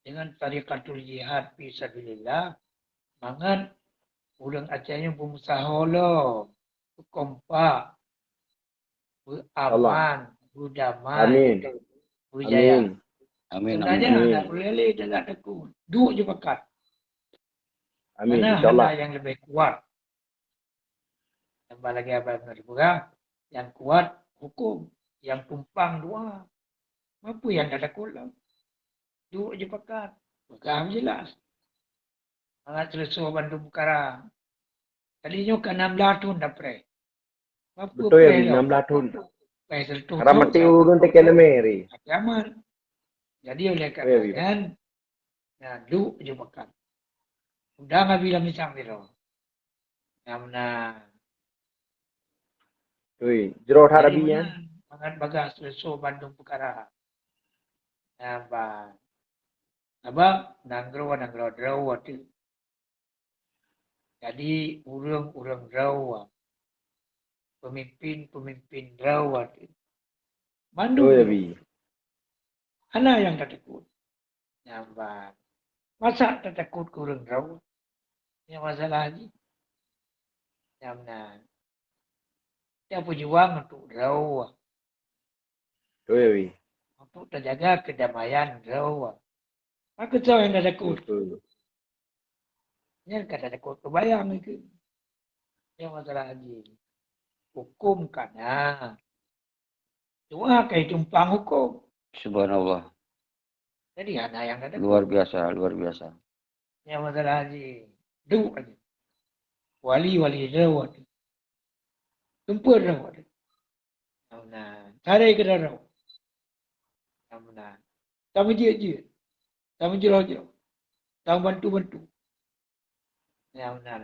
dengan tarikatul jihad fi sabilillah, mangat ureuëng Aceh nyoe beumeusaho lom, beukompak, beuaman, beudamai, beujaya. Amin. Amin, amin, amin. Sebenarnya hana peureulée lé tatakot. Duek ju pakat. Amin, insya Allah. Karena hana nyang leubeh kuat. Tambah lagi apa yang pernah dipegang, yang kuat hukum, yang tumpang doa. Apa yang dah takut lah? Duek je pakat. Pegang jelas. Mangat seuleusoe bandum peukara. Tadi nyoe ka nam blah thon dah preh. Betul ya, nam blah thon. Preh seureutoh thon. Haram mati ureuëng teuka nama ri. Kiamat. Jadi oleh karena nyan, nah, duek je pakat. Udang abi lam pisang sidroe. Nyang meunan. Ui, jroh that Abi nyan. Mangat bagah seuleusoe bandum peukara. Nyang ba. Sabab nanggroe, nanggroe droe teuh. Jadi ureuëng-ureuëng droe, peumimpin-peumimpin droe teuh. Mandum. Ui, Abi. Hana nyang tatakot. Nyang ba. Masa tatakot keu ureuëng droe? Nyang masalah jih. Nyang meunan. Tapeujuang untuk droe. Betul, Abi. Untuk tajaga kedamaian droe. Maka soe nyang tatakot? Betul. Nyan ka tatakot keu bayang itu. Nyang masalah jih. Hukum ka na. Doa ka jitumpang hukum. Subhanallah. Jadi hana nyang tatakot. Luar biasa, luar biasa. Nyang masalah jih. Duek aja. Wali-wali droe teuh. Tumpeur droe teuh. Nyang meunan. Sarai keu droe. Nyang meunan. Tameujeuet-jeuet. Tameujroh-jroh. Tabantu-bantu. Nyang meunan.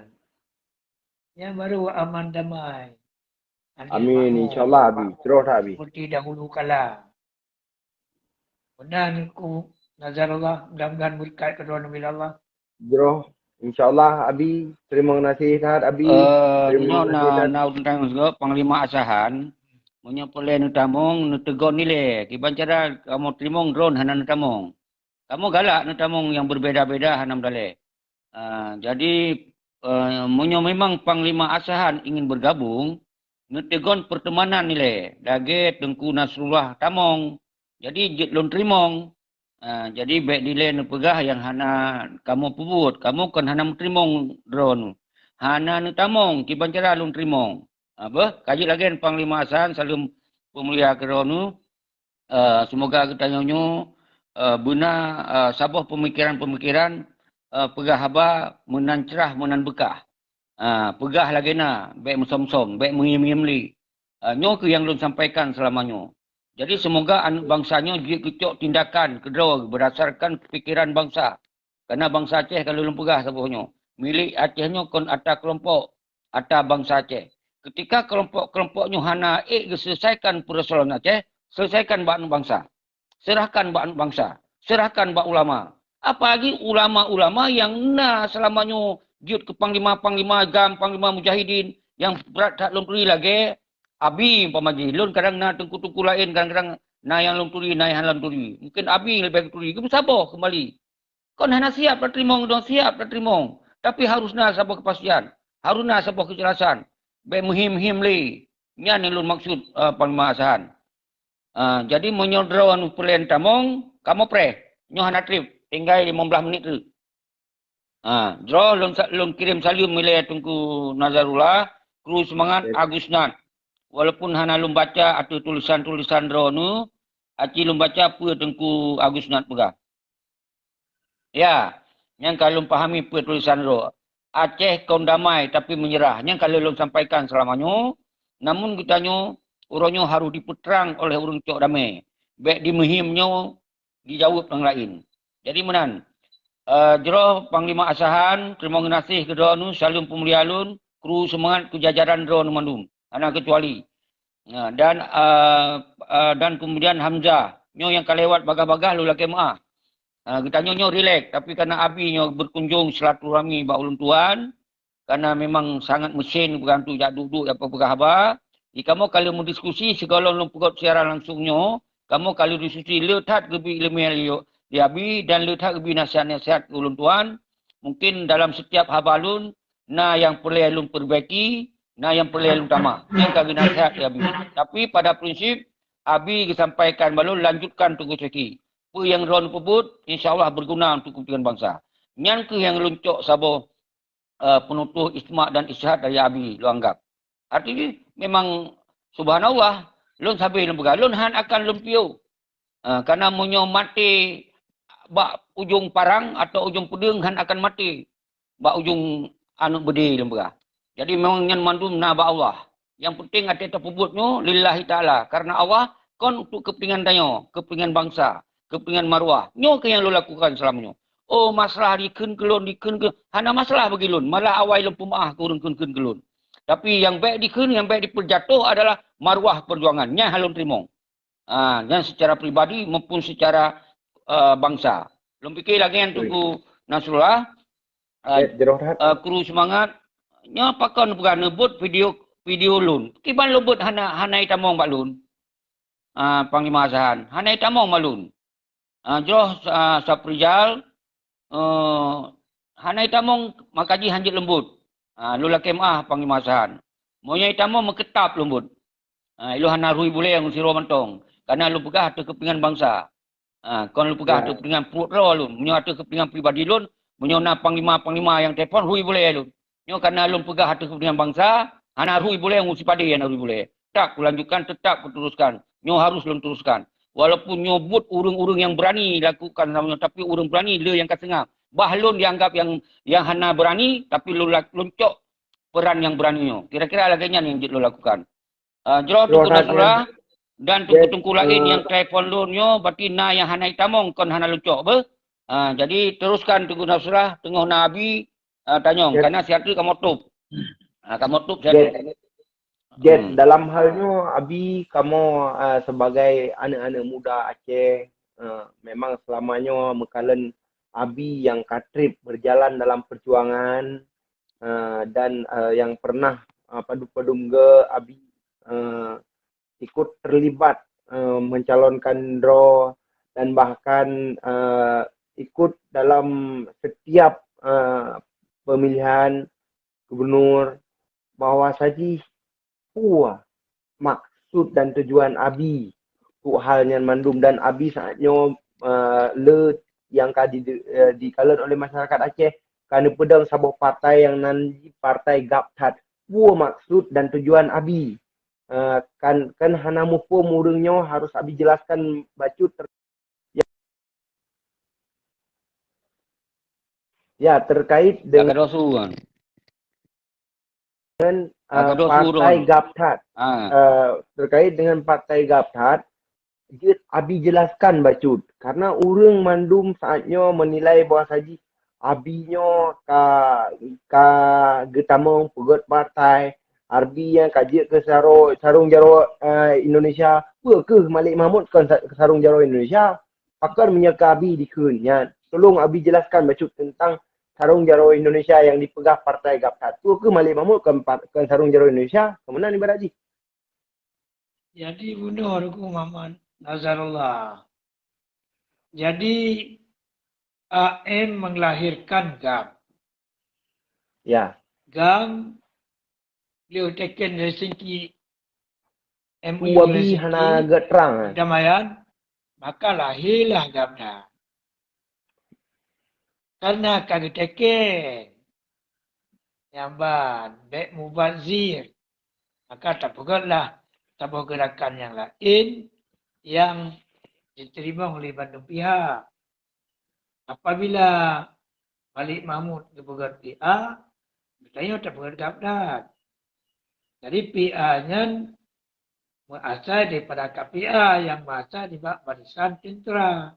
Nyan baru aman damai. Amin, insya Allah, Abi. Jroh that, Abi. Seperti dahulu kala. Meunan Teungku Nazarullah, mudah-mudahan beureukat keudroe neubi lé Allah. Jroh, insya Allah, Abi. Terima kasih that, Abi. Eh, nyoe na, na ureuëng tanyong sigoe, Panglima Asahan. Meunyoe peureulée neutamong, neuteugon ilée. Kiban cara kamoe teurimong droen hana neutamong. Kamoe galak neutamong nyang beubeda-beda hana meudalée. Ah, jadi, eh, meunyoe memang Panglima Asahan ingin bergabung, neuteugon pertemanan ilée, lagée Teungku Nasrullah tamong. Jadi, jeuet lôn teurimong. Ah, jadi, bék dilée neupeugah nyang hana kamoe peubuet. Kamoe kon hana meuteurimong droeneuh. Hana neutamong, kiban cara lôn teurimong. Ah, beuh, ka jeuet lagée Panglima Asahan, saleuem peumulia keu droeneuh. Eh, seumoga geutanyoe nyoe, eh, beuna, eh, saboh peumikiran-peumikiran, eh, peugah haba meunan crah, meunan beukah. Ha, peugah lagée na, bék meusom-som, bék meuhiem-hiem lé. Ha, nyoe keuh nyang lôn sampaikan seulama nyoe. Jadi seumoga aneuëk bansa nyoe jeuet geucok tindakan keudroe beurdasarkan pikeran bansa. Karena bansa Aceh ka lôn peugah saboh nyoe, milék Aceh nyoe kon atra keulompok, atra bansa Aceh. Keutika keulompok-keulompok nyoe hana ék geuseuleusakan peureusoalan Aceh, seuleusakan bak aneuëk bansa. Seurahkan bak aneuëk bansa. Seurahkan bak ulama. Apalagi ulama-ulama nyang na seulama nyoe jeuet keu panglima-panglima GAM, panglima mujahidin nyang brat that lôn turi lagée Abi umpama jih. Lôn kadang na teungku-teungku laén, kadang-kadang na nyang lôn turi, na nyang hana lôn turi. Mungkin Abi leubeh geuturi. Geumeusaboh keumbali. Kon hana siab tateurimong, dong siab tateurimong. Tapi harus na saboh keupastian. Harus na saboh keujelasan. Bék meuhiem-hiem lé. Nyan nyang lôn maksud, eh, Panglima Asahan. Ah, jadi meunyoe droe nyoe peureulée tamong, kamoe preh. Nyoe hana treb, tinggai limong blaih menit teuk. Ah, jroh lôn sa-, lôn kirém saleuem ilée Teungku Nazarullah, kru seumangat Agusnat. Walaupun hana lôn baca ateueh tulisan-tulisan droe nyoe, aci lôn baca peue Teungku Agusnat peugah. Ya, nyang ka lôn pahami peue tulisan droe. Aceh kon damai tapi menyerah. Nyang ka lôn sampaikan seulama nyoe, namun geutanyoe uroe nyoe harôh jipeutrang oleh ureuëng cok damé. Bék jimeuhiem nyoe jijaweueb nyang laén. Jadi meunan, eh, jroh Panglima Asahan, teurimong geunaséh keudroe nyoe, saleuem peumulia lôn, kru seumangat keu jajaran droe nyoe mandum, hana keucuali. Nah, dan, eh, eh, dan kemudian Hamzah, nyoe nyang ka lewat bagah-bagah lôn lakée meuáh. Ah, geutanyoe nyoe rilek, tapi karena Abi nyoe beukunjong silaturahmi bak ulôn tuan, karena memang sangat meusén beugantu jak duek-duek jak peugah haba. Di kamoe ka lheueh meudiskusi sigohlom lôn peugét siaran langsung nyoe, kamoe ka lheueh diskusi le that geubri iéleumé lé Abi dan le that geubri nasihat-nasihat keu ulôn tuan. Mungkin dalam setiap haba lôn na nyang peureulée lôn peurbaiki, na nyang peureulée lôn tamah. Nyang ka geunasihat lé Abi. Tapi pada prinsip Abi geusampaikan bak lôn, lanjutkan Teungku Syeki. Peue nyang droeneuh peubuet, insya Allah berguna untuk kepentingan bangsa. Nyan keuh nyang lôn cok saboh, eh, peunutôh istimewa dan istihad dari Abi lôn anggap. Artinya memang subhanallah, lôn sabe lôn peugah, lôn han akan lôn piôh. Eh, karena meunyoe maté bak ujong parang atau ujong peudeueng han akan maté bak ujong aneuëk beudé lôn peugah. Jadi memang nyan mandum na bak Allah. Nyang penting até tapeubuet nyoe lillahi ta'ala, karena Allah, kon untuk kepentingan tanyoe, kepentingan bangsa, kepentingan maruah. Nyoe keuh nyang lôn lakukan seulama nyoe. Oh, masalah dikheun keu lôn, dikheun keu, hana masalah bagi lôn. Malah awai lôn peumeuáh keu ureuëng kheun-kheun keu lôn. Tapi nyang bék dikheun, nyang bék dipeujatoh adalah maruah peujuangan. Nyan han lôn teurimong. Ah, nyan secara pribadi maupun secara, eh, bangsa. Lôn pike lagée nyan Teungku Nasrullah, eh, eh, kru seumangat. Nyoe pakon peugah neubeuet video, video lôn. Kiban lôn beuet hana, hana itamong bak lôn. Ah, Panglima Asahan, hana itamong bak lôn. Ah, jroh, ah, Saprijal, eh, hana itamong maka jih hanjeuet lôn beuet. Ah, lôn lakée meuáh Panglima Asahan. Meunyoe itamong meukeutap lôn beuet. Ah, ilôn hana rhoi bulée ngon sidroe mantong. Karena lôn peugah ateueh kepentingan bangsa. Ah, kon lôn peugah ateueh kepentingan pruet droe lôn. Meunyoe ateueh kepentingan pribadi lôn, meunyoe na panglima-panglima nyang telepon, rhoi bulée lôn. Nyoe karena lôn peugah ateueh kepentingan bangsa, hana rhoi bulée ngon sipadé hana rhoi bulée. Tetap kulanjutkan, tetap kuteruskan. Nyoe harus lôn teruskan. Walaupun nyoe buet ureuëng-ureuëng nyang beurani lakukan sama nyoe, tapi ureuëng beurani le nyang ka seungab. Bah lôn dianggap nyang, nyang hana beurani, tapi lôn lak-, lôn cok peran nyang beurani nyoe. Kira-kira lagée nyan nyang jeuet lôn lakukan. Ah, jroh Teungku Nasrullah dan teungku-teungku laén nyang telepon lôn nyoe, berarti na nyang hana itamong kon hana lôn cok beuh. Ah, jadi teruskan Teungku Nasrullah, teungoh na Abi, ah, tanyong. Karena siat teuk kamoe tôb. Ah, kamoe tôb siat teuk. Jet, dalam hal nyoe, Abi, kamoe, ah, sebagai aneuk-aneuk muda Aceh, ah, memang selama nyoe meukalon Abi nyang ka treb berjalan dalam perjuangan, ah, dan, ah, nyang pernah, ah, padum-padum ge Abi, ah, ikut terlibat, ah, mencalonkan droe dan bahkan, ah, ikut dalam setiap, ah, pemilihan gubernur, bahwa sajih peue maksud dan tujuan Abi untuk hal nyan mandum dan Abi saat nyoe, eh, le nyang ka di, eh, dikalon oleh masyarakat Aceh ka neupeudong saboh partai nyang nan jih partai gab that. Peue maksud dan tujuan Abi? Eh, kan, kan hana muphom ureuëng nyoe harus Abi jelaskan bacut ter-, ya, ya, terkait dengan dengan, ah, Partai Gabthat. Ah. Ah, terkait dengan Partai Gabthat, jeuet Abi jelaskan bacut. Karena ureuëng mandum saat nyoe menilai bahwa saji Abi nyoe ka, ka geutamong peugét partai, Abi nyang ka jeuet keu saro-, sarong jaroe, eh, Indonesia, peu kheueh Malik Mahmud kon sa-, sarong jaroe Indonesia? Pakon meunyoe keu Abi dikheun nyan? Tolong Abi jelaskan bacut tentang sarong jaroe Indonesia yang dipeugah Partai Gabthat. Peu kheueh Malik Mahmud kon par-, kon sarong jaroe Indonesia? Keu meunan ibarat jih. Jadi bunoe Teungku Muhammad Nazarullah. Jadi A M melahirkan GAM. Ya. GAM lheueh teken Helsinki, M O U Wabi Helsinki, hana geutrang. Perdamaian, maka lahirlah GAM nyan. Karena ka geuteken, nyang ban bék mubazir, maka tapeugötlah saboh gerakan nyang laén nyang jiteurimong lé bandum pihak. Apabila Malik Mahmud geupeugöt P A, geutanyoe tapeugöt Gabthat. Jadi P A nyan meuasai daripada K P A nyang meuasai nibak barisan tentera.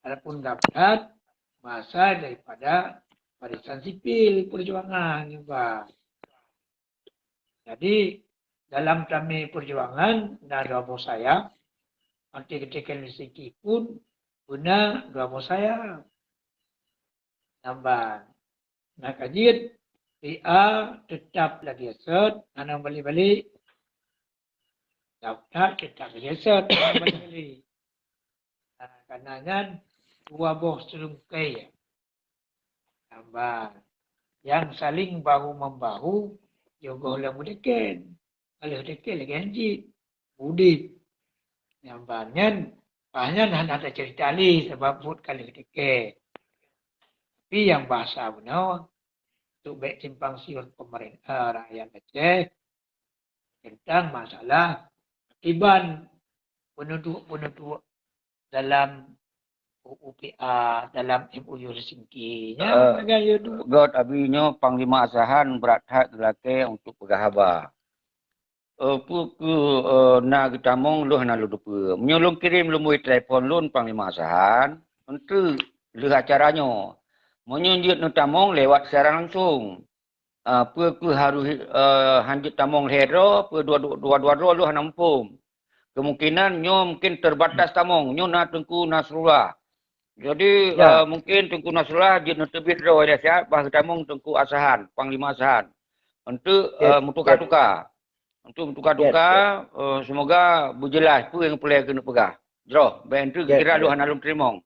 Adapun Gabthat meuasai daripada barisan sipil perjuangan nibak. Jadi dalam tamé perjuangan na dua boh sayap, anti ketekan Helsinki pun beuna dua boh sayap. Nambah, na ka jeuet P A tetap lagèe sot, hana balik-balik. Gabthat tetap lagèe sot, hana balik-balik. Nah, karena nyan dua boh seulungkai nyan ba, nyang saling bahu membahu, jiôh goh lom meuteken. Ka lheueh teken lagèe nyan cit udép. Nyang ba nyan, bah nyan hana taceurita lé sabab buet ka lheueh teken. Tapi nyang bahasa bunoe, untuk bèk simpang siur pemerintah, rakyat Aceh, tentang masalah akiban peuneuduek-peuneuduek dalam U U P A, dalam M O U Helsinki. Nyan, eh, lagèe nyan tu. Göt Abi nyoe Panglima Asahan brat that geulakèe untuk peugah haba. Eh, peu kheueh, eh, na geutamong lôn hana lôn teupeue. Meunyoe lôn kirém lôn bri telepon lôn Panglima Asahan, enteuk lheueh acara nyoe. Meunyoe jeuet neutamong lewat siaran langsung. Ah, peu kheueh harôh, eh, hanjeuet tamong lhèe droe, peu dua, dua, dua, dua droe lôn hana muphom. Kemungkinan nyoe mungkin terbatas tamong. Nyoe na Teungku Nasrullah. Jadi, ya, eh, mungkin Teungku Nasrullah jeuet neuteubiet droe ilèe siat, bah geutamong Teungku Asahan, Panglima Asahan. Untuk, ya, eh, meutuka-tuka. Untuk meutuka-tuka, ya, ya, eh, semoga beujeulaih peue nyang peureulèe keuneuk peugah. Jroh, bèk enteuk, ya, kira, ya, lôn hana lôn teurimong.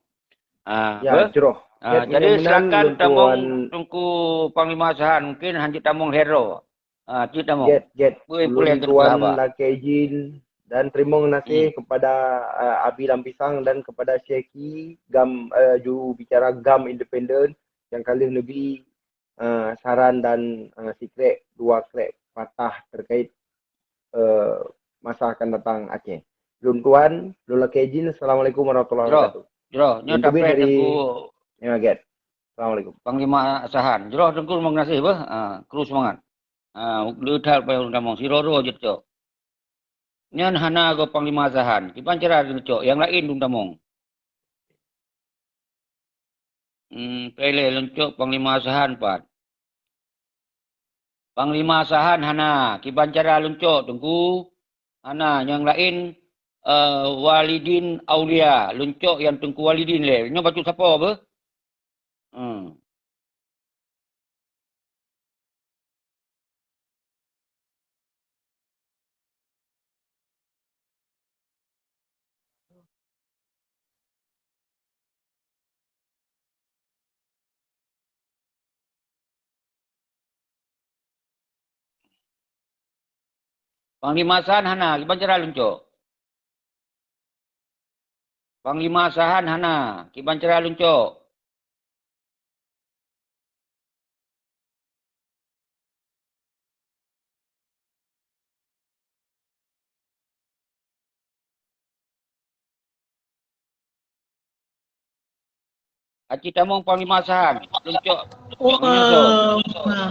Ah, ya, beuh? Jroh. Ah, ya, jadi mudah-mudahan silakan lôn tamong tuan Teungku Panglima Asahan, mungkin hanjeuet tamong lhèe droe. Ah, cit tamong. Gèt, gèt. Peue, peue lôn tuan lakèe izin dan teurimong gaséh, hmm, kepada, ah, Abi Lam Pisang dan kepada Syeki GAM, eh, juru bicara GAM independen nyang ka lheueh neubi, eh, saran dan, eh, sikrek dua krek patah terkait, eh, masa akan datang Aceh. Lôn tuan, lôn lakèe izin. Assalamualaikum warahmatullahi wabarakatuh. Jroh, jroh. Nyoe lôn teubiet dari Teungku. Ya, gèt. Assalamualaikum. Panglima Asahan. Jroh Teungku, teurimong gaséh beuh. Ah, kru seumangat. Ah, le that payah lôn tamong, sidroe-droe jeuet cok. Nyan hana goe Panglima Asahan. Kiban cara lôn cok, nyang laén lôn tamong. Hmm, peureulèe lôn cok Panglima Asahan pat. Panglima Asahan hana. Kiban cara lôn cok, Teungku? Hana, nyang laén, eh, Walidin Aulia. Lôn cok nyang Teungku Walidin lé. Nyoe bacut sapo beuh? Hmm. Panglima Asahan hana, kiban cara lôn cok. Panglima Asahan hana, kiban cara lôn cok. Aci tamong Panglima Asahan, lôn cok. Wah, meunyoe soe.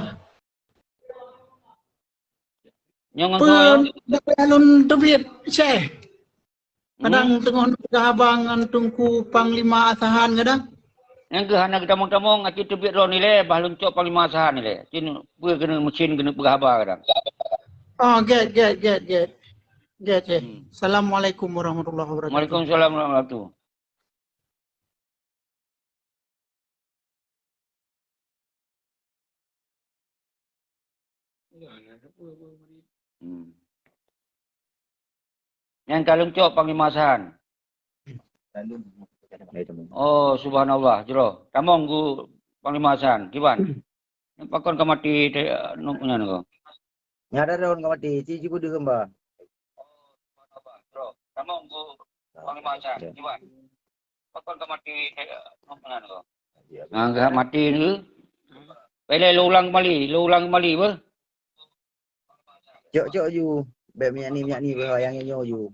Nyang ngon soe? Peue, lôn teubiet, Syekh. Hmm? Kadang teungoh neupeugah haba ngon Teungku Panglima Asahan kadang. Nyang keuh hana geutamong-tamong, aci teubiet droe nilai, bah lôn cok Panglima Asahan nilai. Cin peue keuneuk meucin keuneuk peugah haba kadang. Oh, gèt, gèt, gèt, gèt. Gèt, gèt. Hmm. Assalamualaikum warahmatullahi wabarakatuh. Waalaikumsalam warahmatullahi wabarakatuh. Hmm. Nyang ka lôn cok Panglima Asahan. Oh, subhanallah, jroh. Tamong gu Panglima Asahan, kiban. Pakon ka maté te-, nyan ko. Nyan ada daun ka maté, ci, ci beudeuh gambar. Ah, ka maté ni. Payah lôn ulang kembali, lôn ulang kembali beuh. Cok, cok ju. Bèk minyak ni, minyak ni beuh, nyang nyoe ju.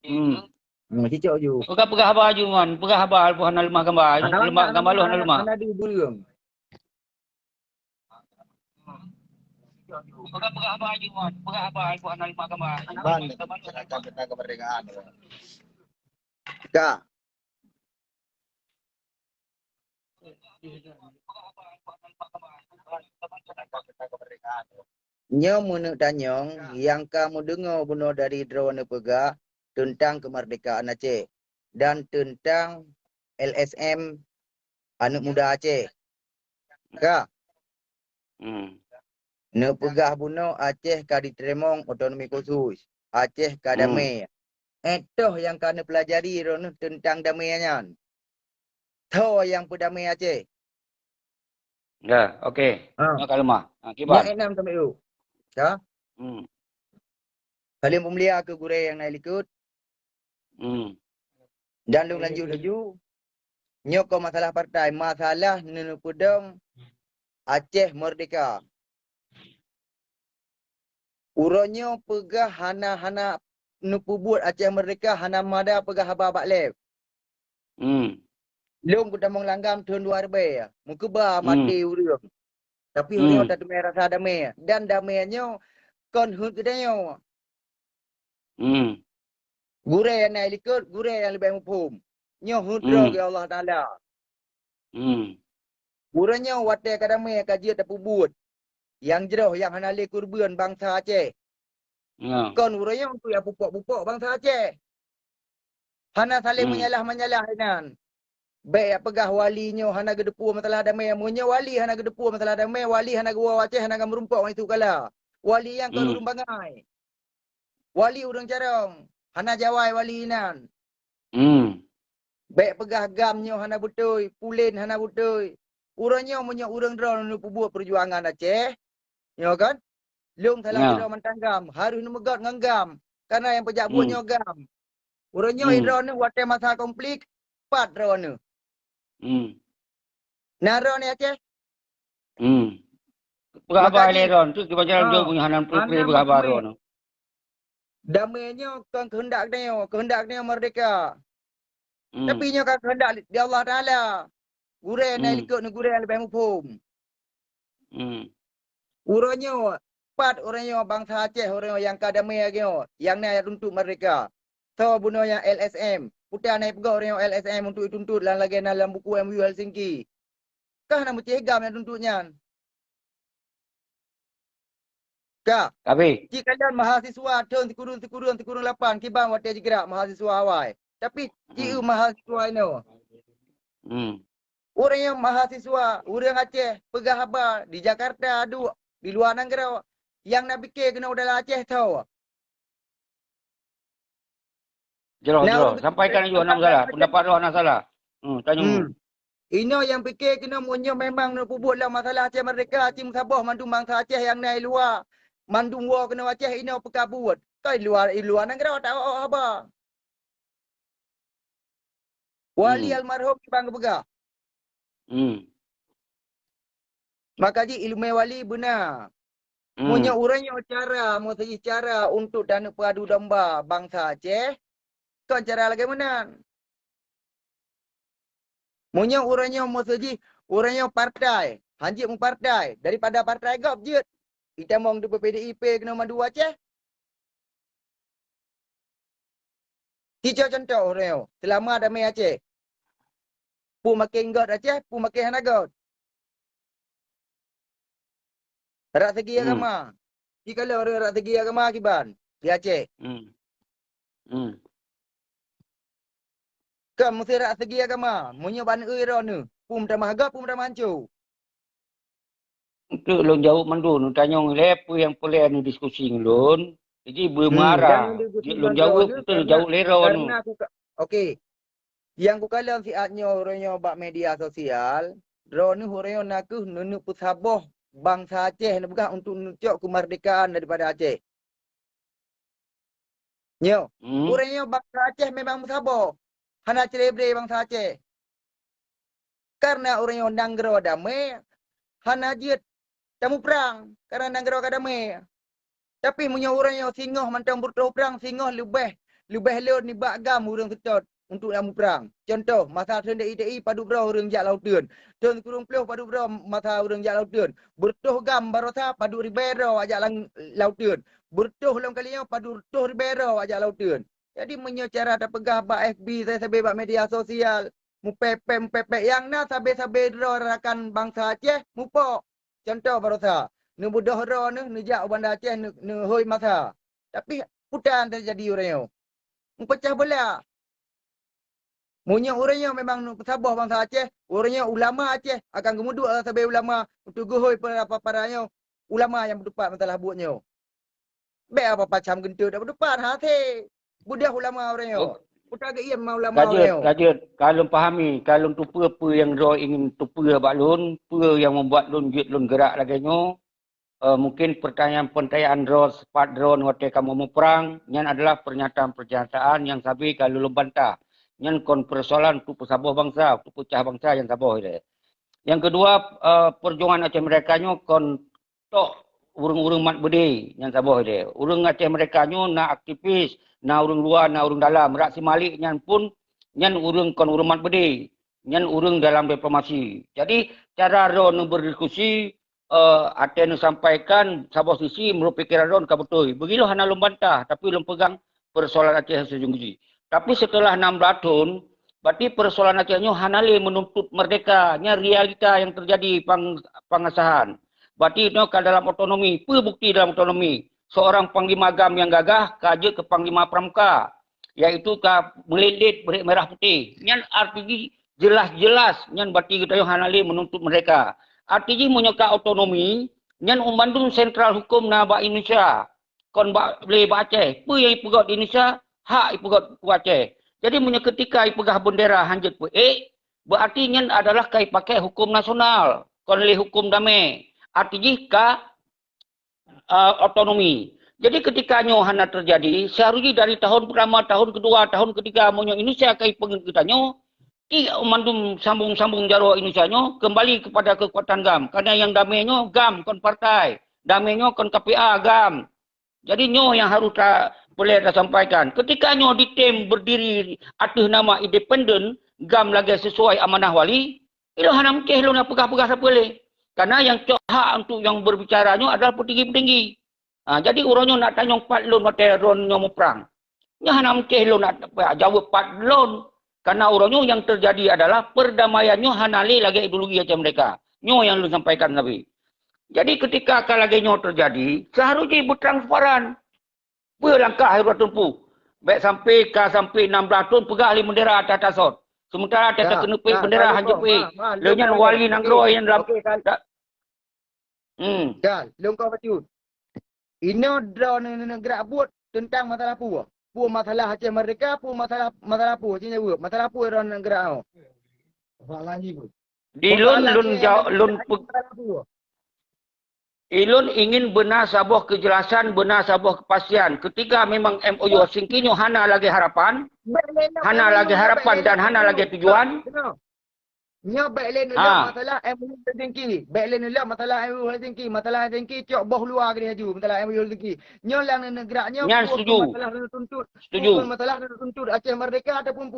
Hmm. Hmm, ci cok ju. Peugah, peugah haba ju ngon, peugah haba, hana leumah gamba. Hana leumah gamba, hana leumah. Hana di beureung. Ban, kata-kata kemerdekaan. Ka. Nyoe meuneuk tanyong nyang ka meudeungoe bunoe dari droeneuh peugah teuntang keumeurdekaan Aceh dan teuntang L S M Aneuëk Muda Aceh. Ka. Hmm. Neupeugah bunoe Aceh ka jiteurimong otonomi khusus, Aceh ka damé. Eh, toh nyang ka neupeulajari droeneuh teuntang damé nyan? Toh nyang peudamé Aceh? Ya, oke. Ha. Nyoe ka leumah. Ha, kiban. Nyan enam sampai yuk. Ka? Hmm. Salim peumulia keu gurée nyang na likot. Hmm. Dan lôn lanjut laju. Nyoe kon masalah partai, masalah neupeudong Aceh Merdeka. Uroe nyoe peugah hana, hana neupeubuet Aceh Merdeka, hana mada peugah haba bak lé. Hmm. Lôn geutamong langgam thon dua ribèe, meukeubah maté ureuëng. Tapi ureuëng nyoe tateumé rasa damé. Dan damé nyoe kon heuet geutanyoe. Hmm. Gurée nyang na likot, gurée nyang leubeh muphom. Nyoe heuet droe geuh Allah Taala. Hmm. Uroe nyoe watée ka damé ka jeuet tapeubuet. Nyang jroh nyang hana lé keureubeuen bansa Aceh. Ya. Kon uroe nyoe untuk nyang pupok-pupok bansa Aceh. Hana saléng meunyalah-meunyalah inan. Bék jak peugah wali nyoe hana geuteupeue masalah damé. Meunyoe wali hana geuteupeue masalah damé, wali hana geuwoe Aceh hana ka meurumpok ngon Yusuf Kala. Wali nyang kon ureuëng bangai. Wali ureuëng carông, hana jawai wali inan. Hmm. Bék peugah GAM nyoe hana beutôi, Pulen hana beutôi. Uroe nyoe meunyoe ureuëng droe neupeubuet peujuangan Aceh, nyoe kan? Lôn salah sidroe mantong GAM, harôh neumeugot ngon GAM. Karena nyang peujak buet nyoe GAM. Uroe nyoe droeneuh watée masa konflik, pat droeneuh. Hmm. Na droeneuh Aceh? Hmm. Peugah haba lé droeneuh, tu kiban jalan jauh punya hana peue-peue peugah haba droeneuh. Damé nyoe kon keuheundak geutanyoe, keuheundak geutanyoe merdeka. Hmm. Tapi nyoe ka keuheundak di Allah Taala. Gurée na likot ngon gurée nyang leubeh muphom. Hmm. Uroe nyoe, pat uroe nyoe bansa Aceh uroe nyoe nyang ka damé lagée nyoe, nyang na jak tuntot merdeka. Soe bunoe nyang L S M? Peue na jipeugah uroe nyoe L S M untuk jituntot lam lagée na lam buku M O U Helsinki. Ka hana meucéh GAM nyang tuntot nyan. Ka. Tapi cit kalon mahasiswa thon sikureueng, sikureueng, sikureueng lapan kiban watée jigerak mahasiswa awai. Tapi cit mahasiswa inoe. Hmm. Ureuëng nyang mahasiswa, ureuëng Aceh peugah haba di Jakarta duek, di luwa nanggroe, nyang na pike keunoe u dalam Aceh soe? Jroh, jroh. Sampaikan laju, hana masalah. Pendapat droe hana salah. Hmm, tanyoe. Hmm. Inoe nyang pike keunoe meunyoe memang neupeubuet lam masalah Aceh Merdeka, cit meusaboh mandum bansa Aceh nyang na i luwa, mandum woe keunoe Aceh inoe peukabuet. Ka i luwa, i luwa nanggroe ta-, haba. Wali almarhum kiban geupeugah. Hmm. Maka jih ileumé wali beuna. Hmm. Meunyoe ureuëng nyoe cara, meuseuji cara untuk taneuk peuadu domba bansa Aceh, kon cara lagée meunan. Meunyoe ureuëng nyoe meuseuji, ureuëng nyoe partai, hanjeuet meupartai, daripada partai gob jeuet. Itamong di P D I P keunoe madu Aceh. Tico contoh uroe nyoe, seulama damé Aceh. Peue makin gét Aceh, peue makin hana gét. Rak segi agama. Di kala ureuëng rak segi agama kiban di Aceh. Hmm. Hmm. Kan meusti rak segi agama. Meunyoe ban eu droeneuh, peue meutamah gét, peue meutamah hanco. Untuk lôn jaweueb mandum, tanyong lé peue nyang peureulée neudiskusi ngon lôn. Jadi beumarah. Jeuet lôn jaweueb, untuk lôn jaweueb lé droeneuh. Okey. Nyang kukalon siat nyoe uroe nyoe bak media sosial, droeneuh uroe nyoe nakeuh neuneuk peusaboh bansa Aceh neupeugah untuk neucok keumeurdekaan daripada Aceh. Nyoe, hmm, uroe nyoe bansa Aceh memang meusaboh. Hana cre-bre bansa Aceh. Karena uroe nyoe nanggroe damé hana jeuet tamuprang, karena nanggroe ka damé. Tapi meunyoe uroe nyoe singoh mantong beureutoh prang, singoh leubeh, leubeh lôn nibak GAM ureuëng seutôt untuk tamuprang. Contoh, masa thon T I T I padub droe ureuëng jak lam uteuen. Thon sikureueng ploh padub droe masa ureuëng jak lam uteuen. Beureutoh GAM barosa padub ribée droe jak lam, lam uteuen. Beureutoh lom kali nyoe padub reutôh ribée droe jak lam uteuen. Jadi meunyoe cara tapeugah bak F B, sabe-sabe bak media sosial, mupepek-mupepek nyang na sabe-sabe droe rakan bansa Aceh mupok. Contoh barosa, neubeudôh droeneuh neujak u Banda Aceh neu-, neuhôi masa. Tapi peue nyang teujadi uroe nyoe? Meupeucah beulah. Meunyoe ureuëng nyoe memang neupeusaboh bansa Aceh, ureuëng nyoe ulama Aceh akan geumuduek sabe ulama untuk geuhôi para-para nyoe ulama nyang beutupat masalah buet nyoe. Bék apa-apa cam geunteuk dak beutupat, hase. Beudôh ulama ureuëng nyoe. Utak geuiem ma ulama ureuëng nyoe. Ka jeuet, ka lôn pahami, ka lôn tupeue peue nyang droe ingin tupeue bak lôn, peue nyang membuat lôn jeuet lôn gerak lagée nyoe. Eh, mungkin pertanyaan-pertanyaan droe, sifat droe watée kamoe muprang, nyan adalah pernyataan-pernyataan nyang sabe ka lôn bantah. Nyan kon persoalan untuk peusaboh bansa, untuk peucah bansa nyang saboh ilée. Nyang keudua, eh, perjuangan Aceh Merdeka nyoe kon tok ureuëng-ureuëng mat beudé nyang saboh ilée. Ureuëng Aceh Merdeka nyoe na aktivis, na ureuëng luwa, na ureuëng dalam. Rak si Malik nyan pun, nyan ureuëng kon ureuëng mat beudé. Nyan ureuëng dalam diplomasi. Jadi, cara droe neuberdiskusi, eh, até neusampaikan saboh sisi meunurot pikeran droe ka beutôi. Beugilo hana lôn bantah, tapi lôn pegang persoalan Aceh sejungguji. Tapi seuteulah nam blah thon, berarti persoalan Aceh nyoe hana lé meununtut merdeka. Nyan realita nyang teujadi pang-, pangesahan. Berarti nyoe ka dalam otonomi. Peue bukti dalam otonomi? Seorang panglima GAM nyang gagah ka jeuet keu panglima pramuka, yaitu ka meulet-let beurék merah putéh. Nyan arti jih jelas-jelas nyan berarti geutanyoe hana lé meununtut merdeka. Arti jih meunyoe ka otonomi, nyan bandum sentral huköm na bak Indonesia, kon bak lé bak Aceh. Peue nyang ipeugét di Indonesia, hak ipeugét u Aceh. Jadi meunyoe keutika ipeugah beundera hanjeuet peuék, berarti nyan adalah ka ipaké huköm nasional, kon lé huköm damé. Arti jih ka eh, otonomi. Jadi keutika nyoe hana teujadi, seharusnya dari tahun pertama, tahun kedua, tahun ketiga, meunyoe Indonesia ka ipeugét geutanyoe, ti mandum sambung-sambung jaroe Indonesia nyoe kembali kepada kekuatan GAM. Karena nyang damé nyoe GAM kon partai. Damé nyoe kon K P A, GAM. Jadi nyoe nyang harus ta-, peureulée tasampaikan. Keutika nyoe ditem berdiri ateueh nama independen, GAM lagée sesuai amanah wali, ilôn hana meucéh lôn na peugah-peugah sapeue lé. Karena nyang cok hak untuk nyang berbicara nyoe adalah petinggi-petinggi. Ha, jadi uroe nyoe nak tanyong pat lôn watée droe nyoe muprang. Nyan hana meucéh lôn nak jaweueb pat lôn. Karena uroe nyoe nyang teujadi adalah perdamaian nyoe hana lé lagée ideologi Aceh Merdeka. Nyoe nyang lôn sampaikan sabe. Jadi keutika ka lagée nyoe teujadi, seharusnya beutransparan. Peue langkah nyang harôh teutempuh? Bék sampai ka sampai nam blah thon peugah lé bendera ata-ata sot. Sementara ata-ata keuneuk peuék bendera hanjeuet peuék. Lheueh nyan wali nanggroe nyang dalam. Hmm. Gal, lôn kong bacut. Inoe droeneuh neugerak buet teuntang masalah peue? Peue masalah Aceh Merdeka, peue masalah, masalah peue? Cit jaweueb, masalah peue droeneuh neugerak nyoe? Di lôn, lôn jaweueb, lôn pe-, Ilôn ingin beuna saboh keujelasan, beuna saboh keupastian. Keutika memang M O U Helsinki nyoe hana lagée harapan, hana lagée harapan dan hana lagée tujuan. Nyoe bék lé neulok masalah M O U Helsinki. Bék lé neulok masalah M O U Helsinki. Masalah Helsinki cok boh luwa keudeh aju, masalah M O U Helsinki. Nyoe lam neugerak nyoe, nyan setuju. Masalah neutuntut. Setuju. Masalah neutuntut Aceh Merdeka ataupun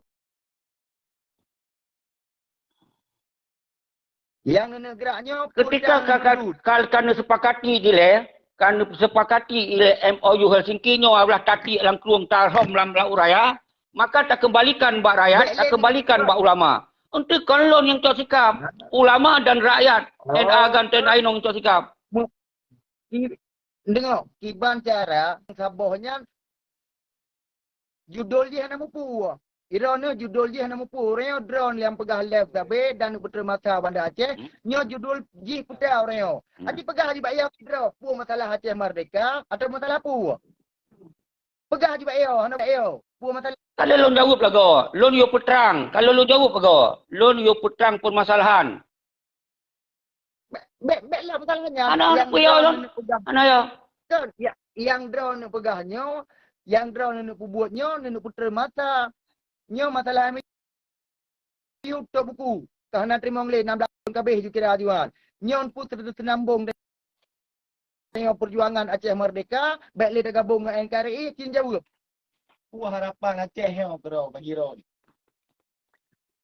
Nyang neuneuk gerak nyoe keutika ka, ka, ka, ka neusepakati dilée, ka neusepakati ilée M O U Helsinki nyoe adalah tatiek lam krueng tarhom lam laôt raya, maka takeumbalikan bak rakyat, takeumbalikan bak ulama. Eunteuk kon lôn nyang cok sikap, ulama dan rakyat, N A dan T N I nyang cok sikap. Deungoe, kiban cara saboh nyan judul jih hana mupu. Droeneuh judul jih hana mupu. Uroe nyoe droeneuh nyang peugah live sabe dan peuteumasa Banda Aceh, nyoe judul jih peue droeneuh. Aji peugah aji bak yo droe, peue masalah Aceh Merdeka atau masalah peue? Peugah aji bak yo, hana bak yo. Peue masalah? Ka lôn jaweueb lagoe, lôn yue peutrang. Ka lôn jaweueb lagoe, lôn yue peutrang permasalahan. Bèk, bèk, bèk lah masalah nyan. Hana, hana peue yo lôn. Hana yo. Kan, ya, nyang droeneuh peugah nyoe, nyang droeneuh peubuet nyoe, neuneuk peuteumasa. Nyoe masalah M O U tôp buku. Ka hana teurimong lé, nam blah thon ka abéh ju kira ajuan. Nyoe pun teuseunambong deungon peujuangan Aceh Merdeka, bèk lé tagabong ngon N K R I, cit jaweueb. Peue harapan Aceh nyoe keudroe bagi droe?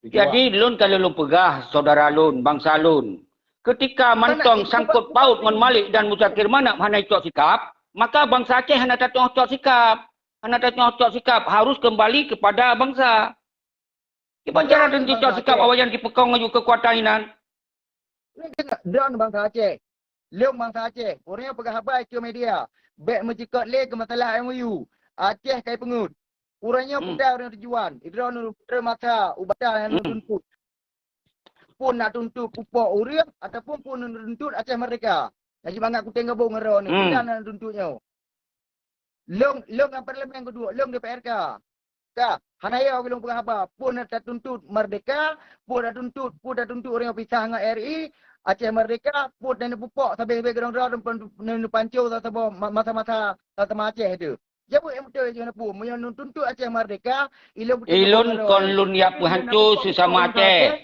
Jadi, lôn ka lôn peugah, saudara lôn, bansa lôn, keutika mantong sangkot paut ngon Malik dan Muzakir Manaf hana cok sikap, maka bansa Aceh hana tatu'oh cok sikap. Hana tatu'oh cok sikap, harus kembali kepada bansa. Kiban cara lôn cok sikap awaknyan jipeukong laju keukuatan inan. Droeneuh bansa Aceh. Lôn bansa Aceh. Ureueng nyang peugah haba keu media. Bèk meucikot lé keu masalah M O U. Aceh kai peungeuet. Ureueng nyoe peugah ureueng tujuan. Droeneuh peuteumasa ubak nyang tuntut. Pun nak tuntut pupok ureueng ataupun pun nak tuntut Aceh Merdeka. Laju bangat kutem gabong ngon droeneuh. Peue nyang tuntut nyoe. Lôn, lôn ngon parlemen geuduek, lôn di P R K. Ka, hana yo lôn peugah haba, pun tatuntut merdeka, pun tatuntut, pun tatuntut ureueng pisah ngon R I, Aceh Merdeka, pun dan pupok sabe-sabe keudroe-droe dan pen-, neupanco saboh ma-, masa-masa sama Aceh tu. Jaweueb nyang beutôi jih na pun, meunyoe lôn tuntut Aceh Merdeka, ilôn beutôi. Ilôn kon lôn jak peuhanco sesama Aceh.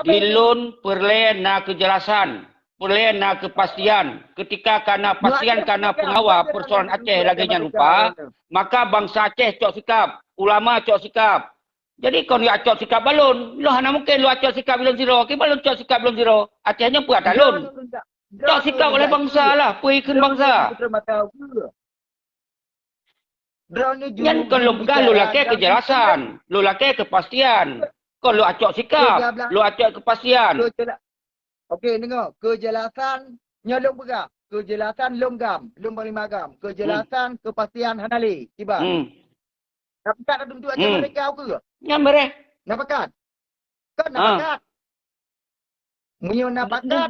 Di lôn peureulée na keujelasan. Peureulée na keupastian. Keutika ka na pastian, ka na peungawa peusoalan Aceh lagée nyan rupa, maka bansa Aceh cok sikap, ulama cok sikap. Jadi kon jak cok sikap bak lôn, lôn hana mungken lôn cok sikap lôn sidroe, kiban lôn cok sikap lôn sidroe. Aceh nyoe peue atra lôn. Cok sikap oleh bansa lah, peue ikheun bansa. Nyan kon lôn peugah, lôn lakée keujelasan, lôn lakée keupastian. Kon lôn cok sikap, lôn cok keupastian. Oke, deungoe. Keujelasan nyoe lôn peugah. Keujelasan lôn GAM, lôn panglima GAM. Keujelasan, keupastian hana lé, kiban. Hmm. Na pakat tatuntut Aceh Merdeka ukeue? Nyan beureh. Na pakat? Kon na pakat. Meunyoe na pakat,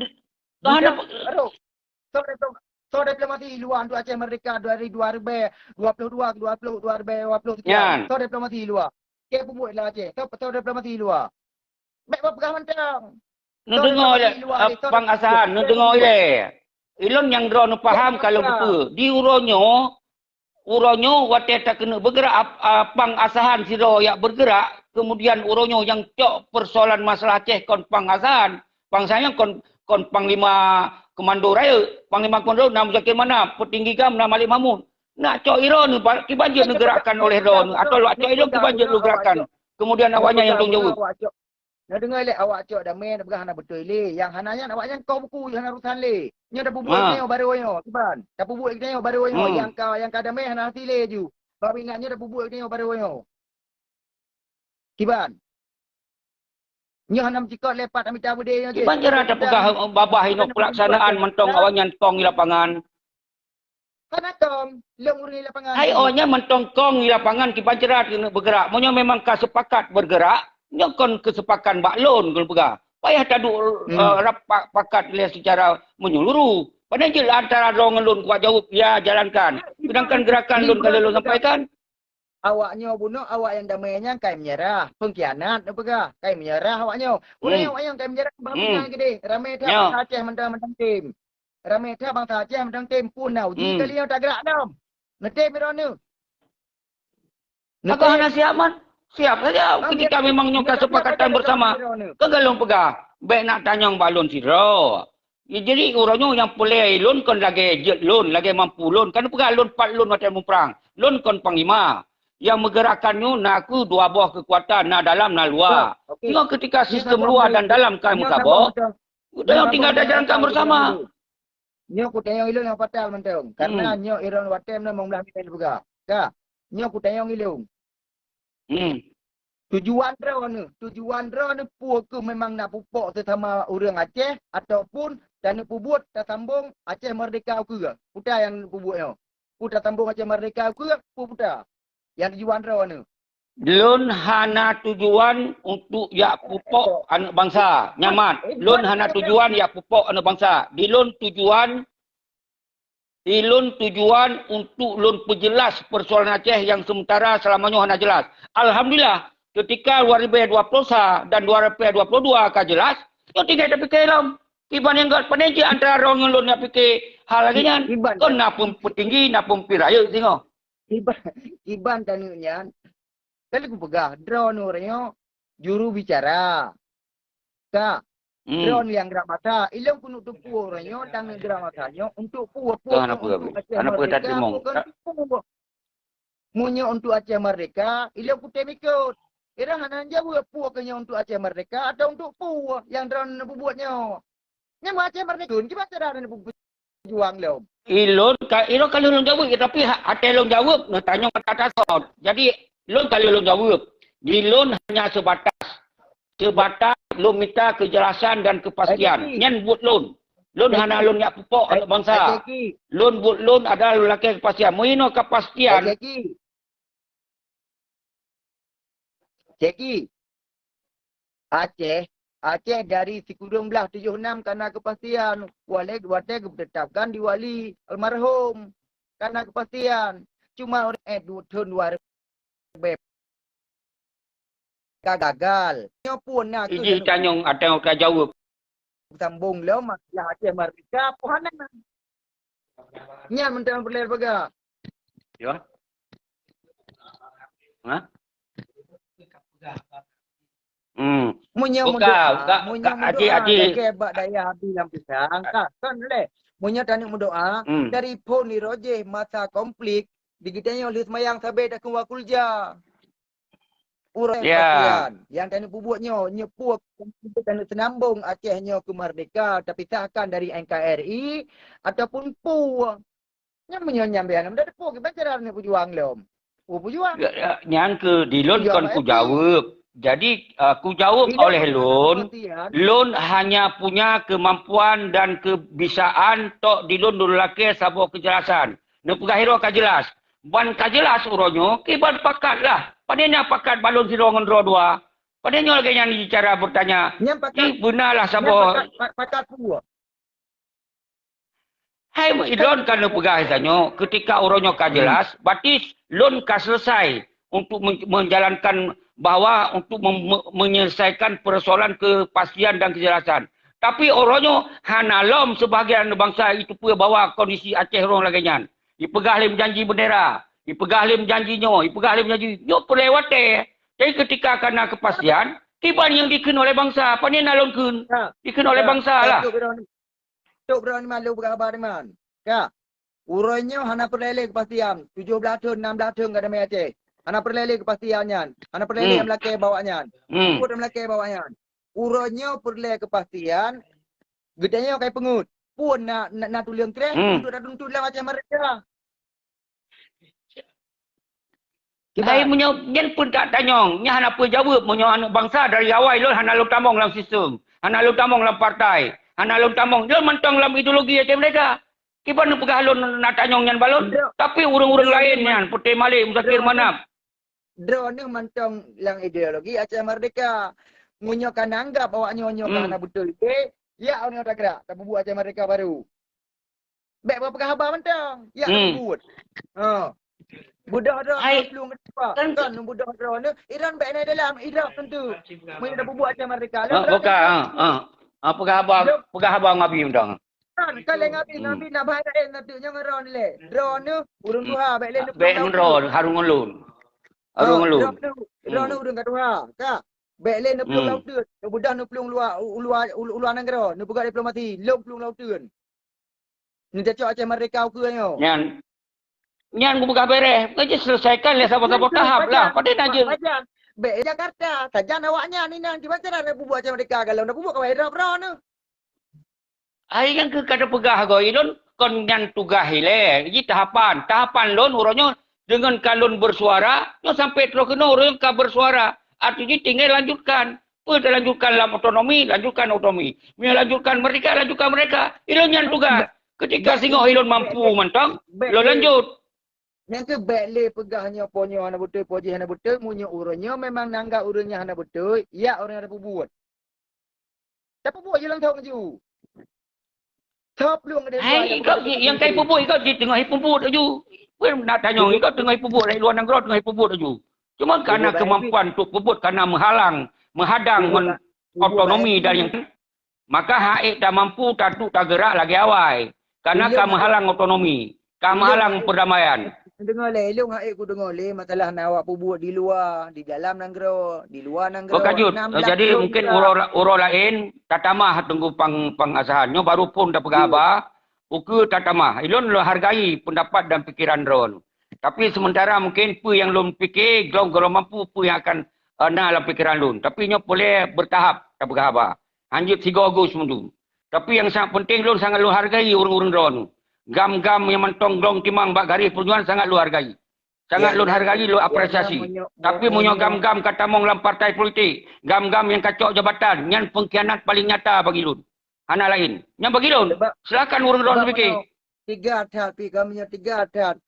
soe diplomat, soe diplomasi luwa untuk Aceh Merdeka dari dua ribu dua puluh dua ke dua puluh, dua ribu dua puluh tiga. Nyan. Soe diplomasi luwa? Ke peubuet lam Aceh. Soe, soe diplomasi luwa? Bèk peugah mantong. Neudeungoe lé, Pang Asahan, neudeungoe lé. Ilôn nyang droeneuh paham ka lôn teupeue. Di uroe nyoe, uroe nyoe watée takeuneuk beugerak, ap-, a, Pang Asahan sidroe jak beugerak, kemudian uroe nyoe nyang cok peusoalan masalah Aceh kon Pang Asahan. Pang Asahan nyan kon, kon panglima komando rayeuk. Panglima komando na Muzakir Manaf, peutinggi GAM na Malik Mahmud. Nak cok droeneuh, kiban jeuet neugerakkan oleh droeneuh, atawa lôn cok droeneuh kiban jeuet lôn gerakkan. Kemudian awaknyan nyang tanggung jaweueb. Neudeungoe lé awak cok damé, neupeugah hana beutôi lé. Nyang hana nyan awaknyan koh buku, hana urusan lé. Nyoe tapeubuet nyoe baroe nyoe, kiban. Tapeubuet nyoe baroe nyoe, nyang ka, nyang ka damé hana hase lé ju. Bak ingat nyoe tapeubuet nyoe baroe nyoe. Kiban. Nyoe hana meucikot lé pat amita beudé nyoe jih. Kiban cara tapeugah babah inoe peulaksanaan mantong awaknyan kong di lapangan. Hana kong, lôn ureueng di lapangan. Hai, oh, nyan mantong kong di lapangan kiban cara keuneuk beugerak. Meunyoe memang ka seupakat beugerak, nyoe kon keuseupakatan bak lôn, keuneuk peugah. Payah taduek, eh, rap pa-, pakat lé seucara menyeluruh. Padahai jeuet antara droe ngon lôn kuat jaweueb, ya, jalankan. Sedangkan gerakan lôn ka lôn sampaikan. Awak nyoe bunoe, awak nyang damé nyan kai meunyeurah, peungkhianat neupeugah, kai meunyeurah awak nyoe. Ureueng awak nyoe kai meunyeurah, bah peuingat keudeh, ramé that bansa Aceh mantong-mantong tem. Ramé that bansa Aceh mantong tem, pun na uji kali nyoe tagerak lom. Neutem droeneuh. Maka hana siap man. Siap saja ketika memang nyoe kesepakatan bersama. Kan ka lôn peugah, bèk nak tanyong bak lôn sidroe. Ya, jadi uroe nyoe nyang peureulèe lôn kon lagèe jeuet lôn, lagèe mampu lôn. Kan peugah lôn pat lôn watèe muprang. Lôn kon panglima. Nyang meugerakkan nyoe na kheueh dua boh keukuatan, na dalam, na luwa. Nyoe keutika sistem luwa dan dalam ka meusaboh, geutanyoe tinggai tajalankan bersama. Nyoe kutanyong ilôn nyang fatal mantong. Karena hmm, nyoe Iron Watem na membelah minai peugah. Ka. Nyoe kutanyong ilôn. Hmm. Tujuan droeneuh, tujuan droeneuh peue keuh memang nak pupok sesama ureuëng Aceh ataupun taneuk peubuet tasambong Aceh Merdeka ukeue? Peue nyang peubuet nyoe? Peue tasambong Aceh Merdeka ukeue? Peue peue nyang tujuan droeneuh? Lôn hana tujuan untuk jak pupok aneuk bansa. Nyamat, lôn hana tujuan jak pupok aneuk bansa. Di lôn tujuan Ilôn tujuan untuk lôn peujeulaih peusoalan Aceh nyang seumeuntara seulama nyoe hana jeulaih. Alhamdulillah, keutika dua ribu dua puluh sa dan dua ribu dua puluh dua ka jeulaih, nyoe tinggai tapike lom. Kiban nyang gét pane jih antara droe ngon lôn nyang pike hal lagée nyan. Kon na peutinggi, na peupi rayeuk singoh. Kiban, kiban taneuk nyan, ka lheueh kupeugah, droeneuh uroe nyoe juru bicara. Ka, hmm, droeneuh nyang gerak masa, ilôn keuneuk teupeue uroe nyoe dan gerak masa nyoe untuk peue, peue, untuk Aceh Merdeka, peue untuk peue. Meunyoe untuk Aceh Merdeka, ilôn kutem ikot. Iran hana jaweueb peue keuh nyoe untuk Aceh Merdeka atau untuk peue nyang droeneuh peubuet nyoe. Nyang Aceh Merdeka, kiban cara droeneuh peujuang lom. Ilôn ka, ilôn ka lheueh lôn jaweueb, tapi ha-, até lôn jaweueb, neutanyong kata tasot. Jadi, lôn ka lheueh lôn jaweueb. Di lôn hanya sebatas, sebatas lôn minta kejelasan dan kepastian. Nyan buet lôn. Lôn hana lôn jak pupok aneuk bansa. Lôn buet lôn adalah lôn lakée kepastian. Meunyoe kepastian. Jeki, Aceh, Aceh dari sikureueng blaih tujoh nam ka na keupastian, watée, watée geupeutetapkan di Wali almarhum, ka na keupastian. Cuma ureuëng, eh, du-, thon dua ribèe ka gagal. Nyoe pun na keuh iji tanyong ateueh ka jaweueb. Sambong lom masalah Aceh Merdeka, poh hana. Nyan mantong peureulée peugah. Ya. Ha? Hmm. Meunyoe meudoa, meunyoe meudoa lagée bak dayah Abi lam pisang, ka, kon lé. Meunyoe taneuk meudoa, hmm, dari phon di rojeh masa konflik, di geutanyoe lheueh seumayang sabe takheun wa kulja. Uroe ya, kepastian nyang taneuk peubuet nyoe, nyoe peue taneuk seunambong Aceh nyoe keu merdeka, tapisahkan dari N K R I, ataupun peue? Nyan meunyoe nyan bèe hana meudat peue, kiban cara neuk peujuang lom? Peue peujuang? Ya, ya, nyan keuh di lôn kon kujaweueb. Jadi, uh, kujaweueb oleh lôn, lôn hanya punya kemampuan dan kebisaan tok di lôn lôn lakée saboh keujelasan. Neupeugah hiroe ka jeulaih. Ban ka jeulaih uroe nyoe, kiban pakat lah. Pane na pakat balon sidroe ngon droe dua. Pane nyoe lagée nyan cara beutanya. Nyan pakat, nyan beuna lah saboh pakat, pa-, pakat peue? Hai, lôn ka neupeugah tanyoe, keutika uroe nyoe ka jeulaih, berarti lôn ka selesai untuk men-, menjalankan bahwa untuk mem-, me-, menyelesaikan persoalan kepastian dan kejelasan. Tapi uroe nyoe hana lom sebahagian bansa itu peue bahwa kondisi Aceh rhung lagée nyan. Ipeugah lé meujanji bendera, ipeugah lé meujanji nyoe, ipeugah lé meujanji nyoe peureulée watée. Jadi keutika ka na keupastian, kiban nyang dikheun oleh bansa, pane na lôn kheun? Dikheun oleh bansa lah. Tok Bro Iman, lôn peugah haba Iman. Ka. Uroe nyoe hana peureulée lé keupastian. Tujoh blaih thon, nam blaih thon ka damé Aceh. Hana peureulée lé keupastian nyan. Hana peureulée lé nyang meulakée bak awaknyan. Peue nyang meulakée bak awaknyan? Uroe nyoe peureulée keupastian. Geutanyoe kai peungeut. Peue na, na, na tuleueng kreh untuk tatuntut lam Aceh Merdeka. Hai, meunyoe nyan pun tak tanyong, nyan hana peue jaweueb meunyoe aneuk bansa dari awai lôn hana lôn tamong lam sistem, hana lôn tamong lam partai, hana lôn tamong, lôn mantong lam ideologi Aceh Merdeka. Kiban neupeugah lôn na tanyong nyan balon, tapi ureuëng-ureuëng laén nyan, Putih Malik, Muzakir Manaf. Droeneuh mantong lam ideologi Aceh Merdeka. Meunyoe ka na anggap awaknyoe nyoe ka hana beutôi lé, ya awaknyoe tagerak, tapeubuet Aceh Merdeka baru. Bék peugah haba mantong. Ya, hmm, buet. Ha. Beudoh droe plueng keudua. Kan beudoh droe ni, Iran bék na dalam, Iran tentu. Meunyoe dah bubuet Aceh Merdeka. Ha, bukan, ha, ha. Ha, peugah haba, peugah haba ngon Abi mantong. Kan, kan lé ngon Abi, ngon Abi nak bahai laén nanti nyoe ngon droe ni lé. Droe ni ureuëng tuha, bék lé neupeugah droe, harung ngon lôn. Harung ngon lôn. Droe ni ureuëng ka tuha. Ka. Bék lé neuplueng lam uteuen. Neubeudoh neuplueng luwa, u-, u luwa, u luwa nanggroe. Neupeugah diplomasi, lôn plueng lam uteuen. Neucocok Aceh Merdeka ukeue nyoe. Nyan, nyan kupeugah beureh. Bukan je selesaikan lé saboh-saboh tahap lah. Padahai na je. Bék Jakarta, sajan awaknyan inan. Kiban cara na bubuet Aceh Merdeka, kalau na bubuet kawai droe-droe nyoe. Hai nyang keuh ka teupeugah goe ilôn kon nyan tugaih ilée. Jih tahapan, tahapan lôn uroe nyoe deungon ka lôn bersuara, nyoe sampai troh keunoe uroe nyoe ka bersuara. Arti jih tinggai lanjutkan. Peue talanjutkan lam otonomi, lanjutkan otonomi. Meunyoe lanjutkan merdeka, lanjutkan merdeka. Ilôn nyan tugaih. Ketika singoh ilôn mampu mantong, lôn lanjut. Nyang keuh bék lé peugah nyoe po nyoe hana beutôi, po jih hana beutôi, meunyoe ureuëng nyoe memang nanggap ureuëng nyan hana beutôi, ya ureuëng nyan tapeubuet. Tapeubuet je langsong ju. Soe plueng deh Hai, ikau nyang kai peubuet, ikau jih teungoh peubuet laju. Peue nak tanyong, ikau teungoh peubuet, dari luar nanggroe teungoh peubuet laju. Cuma karena kemampuan untuk peubuet, karena menghalang, menghadang otonomi dan yang, maka hak ék tak mampu, tak tu tak gerak lagi awai. Karena ka menghalang otonomi. Ka meuhalang perdamaian. Deungoe lé, ilôn hak ék kudeungoe lé masalah na awak peubuet di luwa, di dalam nanggroe, di luwa nanggroe. Beukajut. Jadi mungkin uroe, uroe laén tatamah Teungku Pang, Pang Asahan. Nyoe baru phon tapeugah haba, ukeue tatamah. Ilôn lôn hargai pendapat dan pikiran droen. Tapi sementara mungkin peue nyang lôn pike, gohlom, gohlom mampu peue nyang akan, eh, na lam pikiran lôn. Tapi nyoe peureulée bertahap tapeugah haba. Hanjeuet sigoe gus meundu. Tapi nyang sangat penting lôn sangat lôn hargai ureuëng-ureuëng droen. Gam-gam nyang mantong glong timang bak garéh perjuangan sangat lôn hargai. Sangat lôn hargai, lôn apresiasi. Tapi meunyoe gam-gam ka tamong lam partai politik, gam-gam nyang ka cok jabatan, nyan pengkhianat paling nyata bagi lôn. Hana laén. Nyan bagi lôn. Silakan ureuëng droen pike. Tiga that pi kami nyoe tiga that.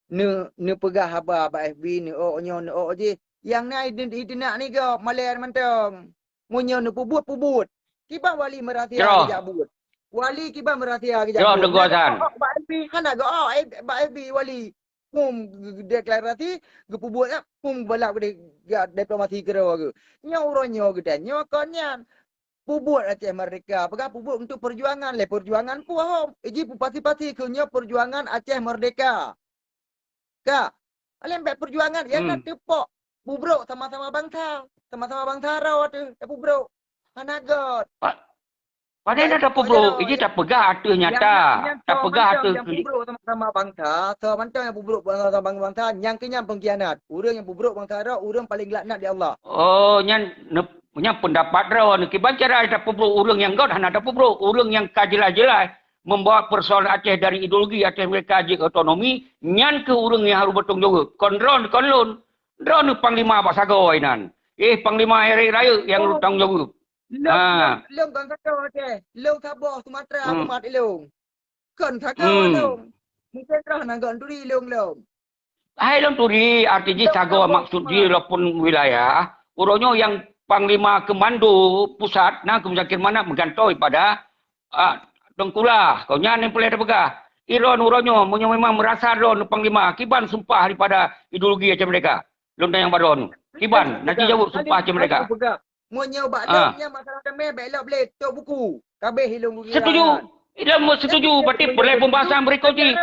Ne, neupeugah haba bak F B, neuok nyoe, neuok jih. Nyang na ide-, ideunak ni gob malée mantong. Meunyoe neupeubuet, peubuet. Kiban wali meurahsia geujak buet. Wali kiban meurahsia geujak buet. Hana geuok bak F B, hana geuok bak F B wali. Hum deklarasi, geupeubuet, hum balak diplomasi keudroe geuh. Nyoe uroe nyoe geutanyoe kon nyan. Peubuet Aceh Merdeka, peugah peubuet untuk perjuangan, lé perjuangan puhom. Iji pupasi-pasi keu nyoe perjuangan Aceh Merdeka. Ka. Alem bak perjuangan, nyang na teupok. Peubrok sama-sama bangsa. Sama-sama bangsa rau ateueh, tapeubrok. Hana göt. Padahai na tapeubrok, iji tapeugah ateueh nyata. Tapeugah ateueh nyang peubrok sama-sama bangsa, sama mantong nyang peubrok sama-sama bangsa, nyang keu nyan pengkhianat. Ureuëng nyang peubrok bangsa rau, ureuëng paling laknat di Allah. Oh, nyan, nyan pendapat droen. Kiban cara tapeubrok ureuëng nyang göt hana tapeubrok. Ureuëng nyang ka jeulaih-jeulaih membawa persoalan Aceh dari ideologi Aceh Merdeka jeuet otonomi, nyan keuh ureuëng nyang harôh bertanggung jawab. Kon droen, kon lôn. Droen panglima bak sagoe nan. Eh, panglima rayeuk-rayeuk nyang tanggung jawab. Lôn, lôn kon sagoe Aceh. Lôn saboh Sumatera umat ilôn. Kon sagoe lôn. Mungken droe nan gön turi ilôn lôn. Hai lôn turi, arti jih sagoe maksud jih walaupun wilayah. Uroe nyoe nyang panglima komando pusat na Teungku Zakir Manaf meugantoe pada ah, Teungku Lah, kau nyan nyang peureulée tapeugah. Ilôn uroe nyoe, meunyoe memang meurasa droen panglima, kiban sumpah daripada ideologi Aceh Merdeka. Lôn tanyong bak droen. Kiban, na jijaweueb sumpah Aceh Merdeka. Meunyoe bak lôn nyan masalah damé, bék lop lé, tok buku. Kabeh ilôn gugurang. Setuju. Ilôn setuju, berarti peureulée pembahasan berikut jih.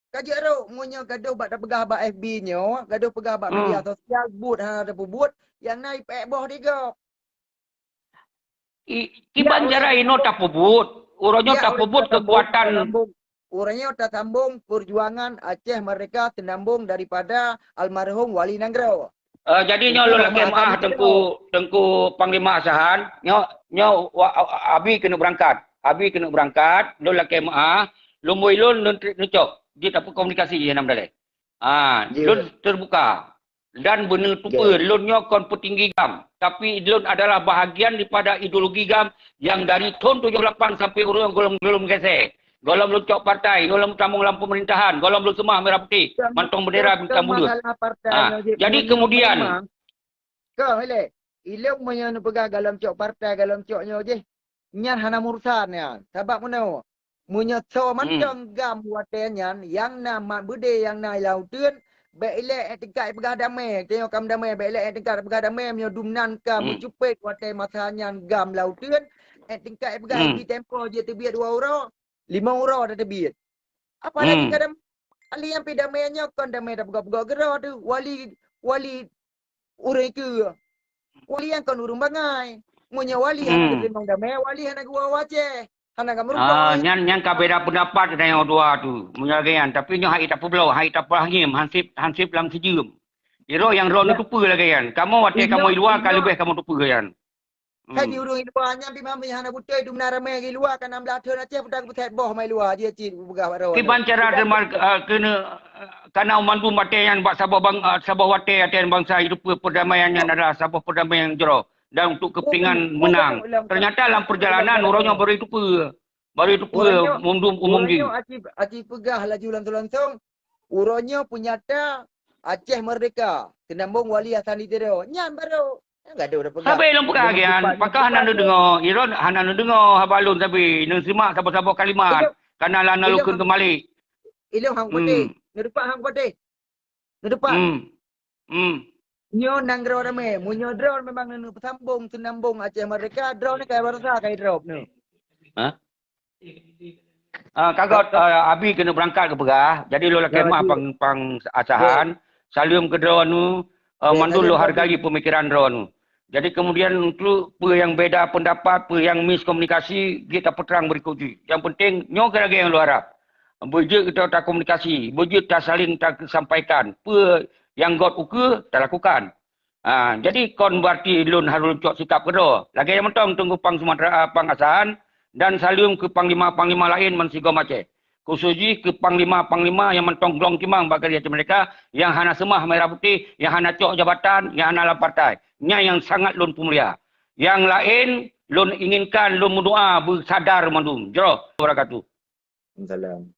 Ka jeuet rhot, meunyoe gadoh bak tapeugah bak F B nyoe, gadoh peugah bak media sosial, buet hana tapeubuet, nyang na ipék boh di gob. Kiban cara inoe tapeubuet, uroe nyoe tapeubuet keukuatan. Uroe nyoe tasambong perjuangan Aceh Merdeka seunambong daripada almarhum Wali Nanggroe. Eh, jadi nyoe lôn lakée meuáh Teungku, Teungku Panglima Asahan, nyoe, nyoe abi keuneuk beurangkat. Abi keuneuk beurangkat, lôn lakée meuáh, lôn bui lôn neucok. Jeuet tapeukomunikasi jih nam daleh. Ah, lôn terbuka. Dan beuneuteupeu lôn nyoe kon peutinggi gam, tapi lôn adalah bahagian daripada ideologi gam nyang dari thon tujoh lapan sampai ureuëng gohlom, gohlom gesé. Gohlom lôn cok partai, gohlom tamong lam pemerintahan, gohlom lôn seumah merah putih, mantong bendera bintang buleuen. Jadi kemudian, kong ilée, ilôn meunyoe neupeugah gohlom cok partai, gohlom cok nyoe jih, nyan hana meurusan nyan. Sabab meunoe, meunyoe soe mantong gam watée nyan, nyang na mat beudé, nyang na lam uteuen, bék ilée ék tingkat peugah damé. Tanyoe ka meudamé, bék ilée ék tingkat peugah damé, meunyoe dum nan ka meucupet watée masa nyan gam lam uteuen, ék tingkat peugah ibi tempo jeuet teubiet dua uroe, limong uroe tateubiet. Apalagi kadang wali nyang pih damé nyoe kon damé tapeugah-peugah keudroe teuh. Wali, wali ureuëng keue. Wali nyang kon ureuëng bangai. Meunyoe wali hana geuteurimong damé, wali hana geuwoe Aceh. Hana ka meurumpok. Ah, nyan, nyan ka beda pendapat dengan dua tu. Meunyoe lagée nyan, tapi nyoe hai tapeubloe, hai tapeuhanyém, hansip, hansip lam sijeuem. Iro nyang droe neuteupeu lagée nyan. Kamoe watée kamoe i luwa ka leubeh kamoe teupeu nyan. Hai Hmm. di ureuëng di luwa nyan pi mami hana beutôi dumna ramai di luwa ka enam belas thon Aceh peudang beuthat boh mai luwa dia cit peugah bak droe. Kiban cara teuma uh, kena uh, kana mandum batée nyan bak saboh bang uh, saboh watée ateueh bansa itu perdamaian nyan adalah saboh perdamaian yang jroh dan untuk kepentingan menang. Ternyata dalam perjalanan orang nyoe baru itu pue. Baru itu pue mandum umum ji. Aci peugah laju langsung-langsung uroe nyoe peunyata Aceh merdeka. Seunambong Wali Hasan di Tiro. Nyan baru. Nyan gadoh dah peugah. Sabe lom peugah gian, pakah hana neudeungoe, Iron hana neudeungoe haba lôn sabe, neusimak saboh-saboh kalimat. Kana lana lukun kembali. Ilong hang patéh. Neudepak hang patéh. Neudepak. Hmm. Hmm. Nyoe nanggroe ramé. Meunyoe droe memang neupeusambong seunambong Aceh merdeka, droe ni kai barasa kai drop ni. Ha? Uh, kagot uh, abi kena berangkat ke peugah. Jadi lo lakemah pang pang asahan. Salam ke droe nu uh, mandul lo hargai pemikiran droe nu. Jadi kemudian untuk pe yang beda pendapat, pe yang miskomunikasi, kita peterang berikut ji. Yang penting nyoe kira yang lo harap. Bejek kita tak komunikasi, bejek tak saling tak sampaikan. Pe yang got uke tak lakukan. Ha, jadi kon berarti lôn harus cok sikap keudroe. Lagée nyang mantong teungku pang Sumatera pang Asahan dan saleuem keu panglima-panglima laén meusigom Aceh. Khusos jih keu panglima-panglima nyang mantong glong timang bak gari Aceh Merdeka nyang hana seumah merah putih, nyang hana cok jabatan, nyang hana lam partai. Nyan nyang sangat lôn peumulia. Nyang laén lôn inginkan lôn meudoa beusadar mandum. Jroh wabarakatuh. Salam.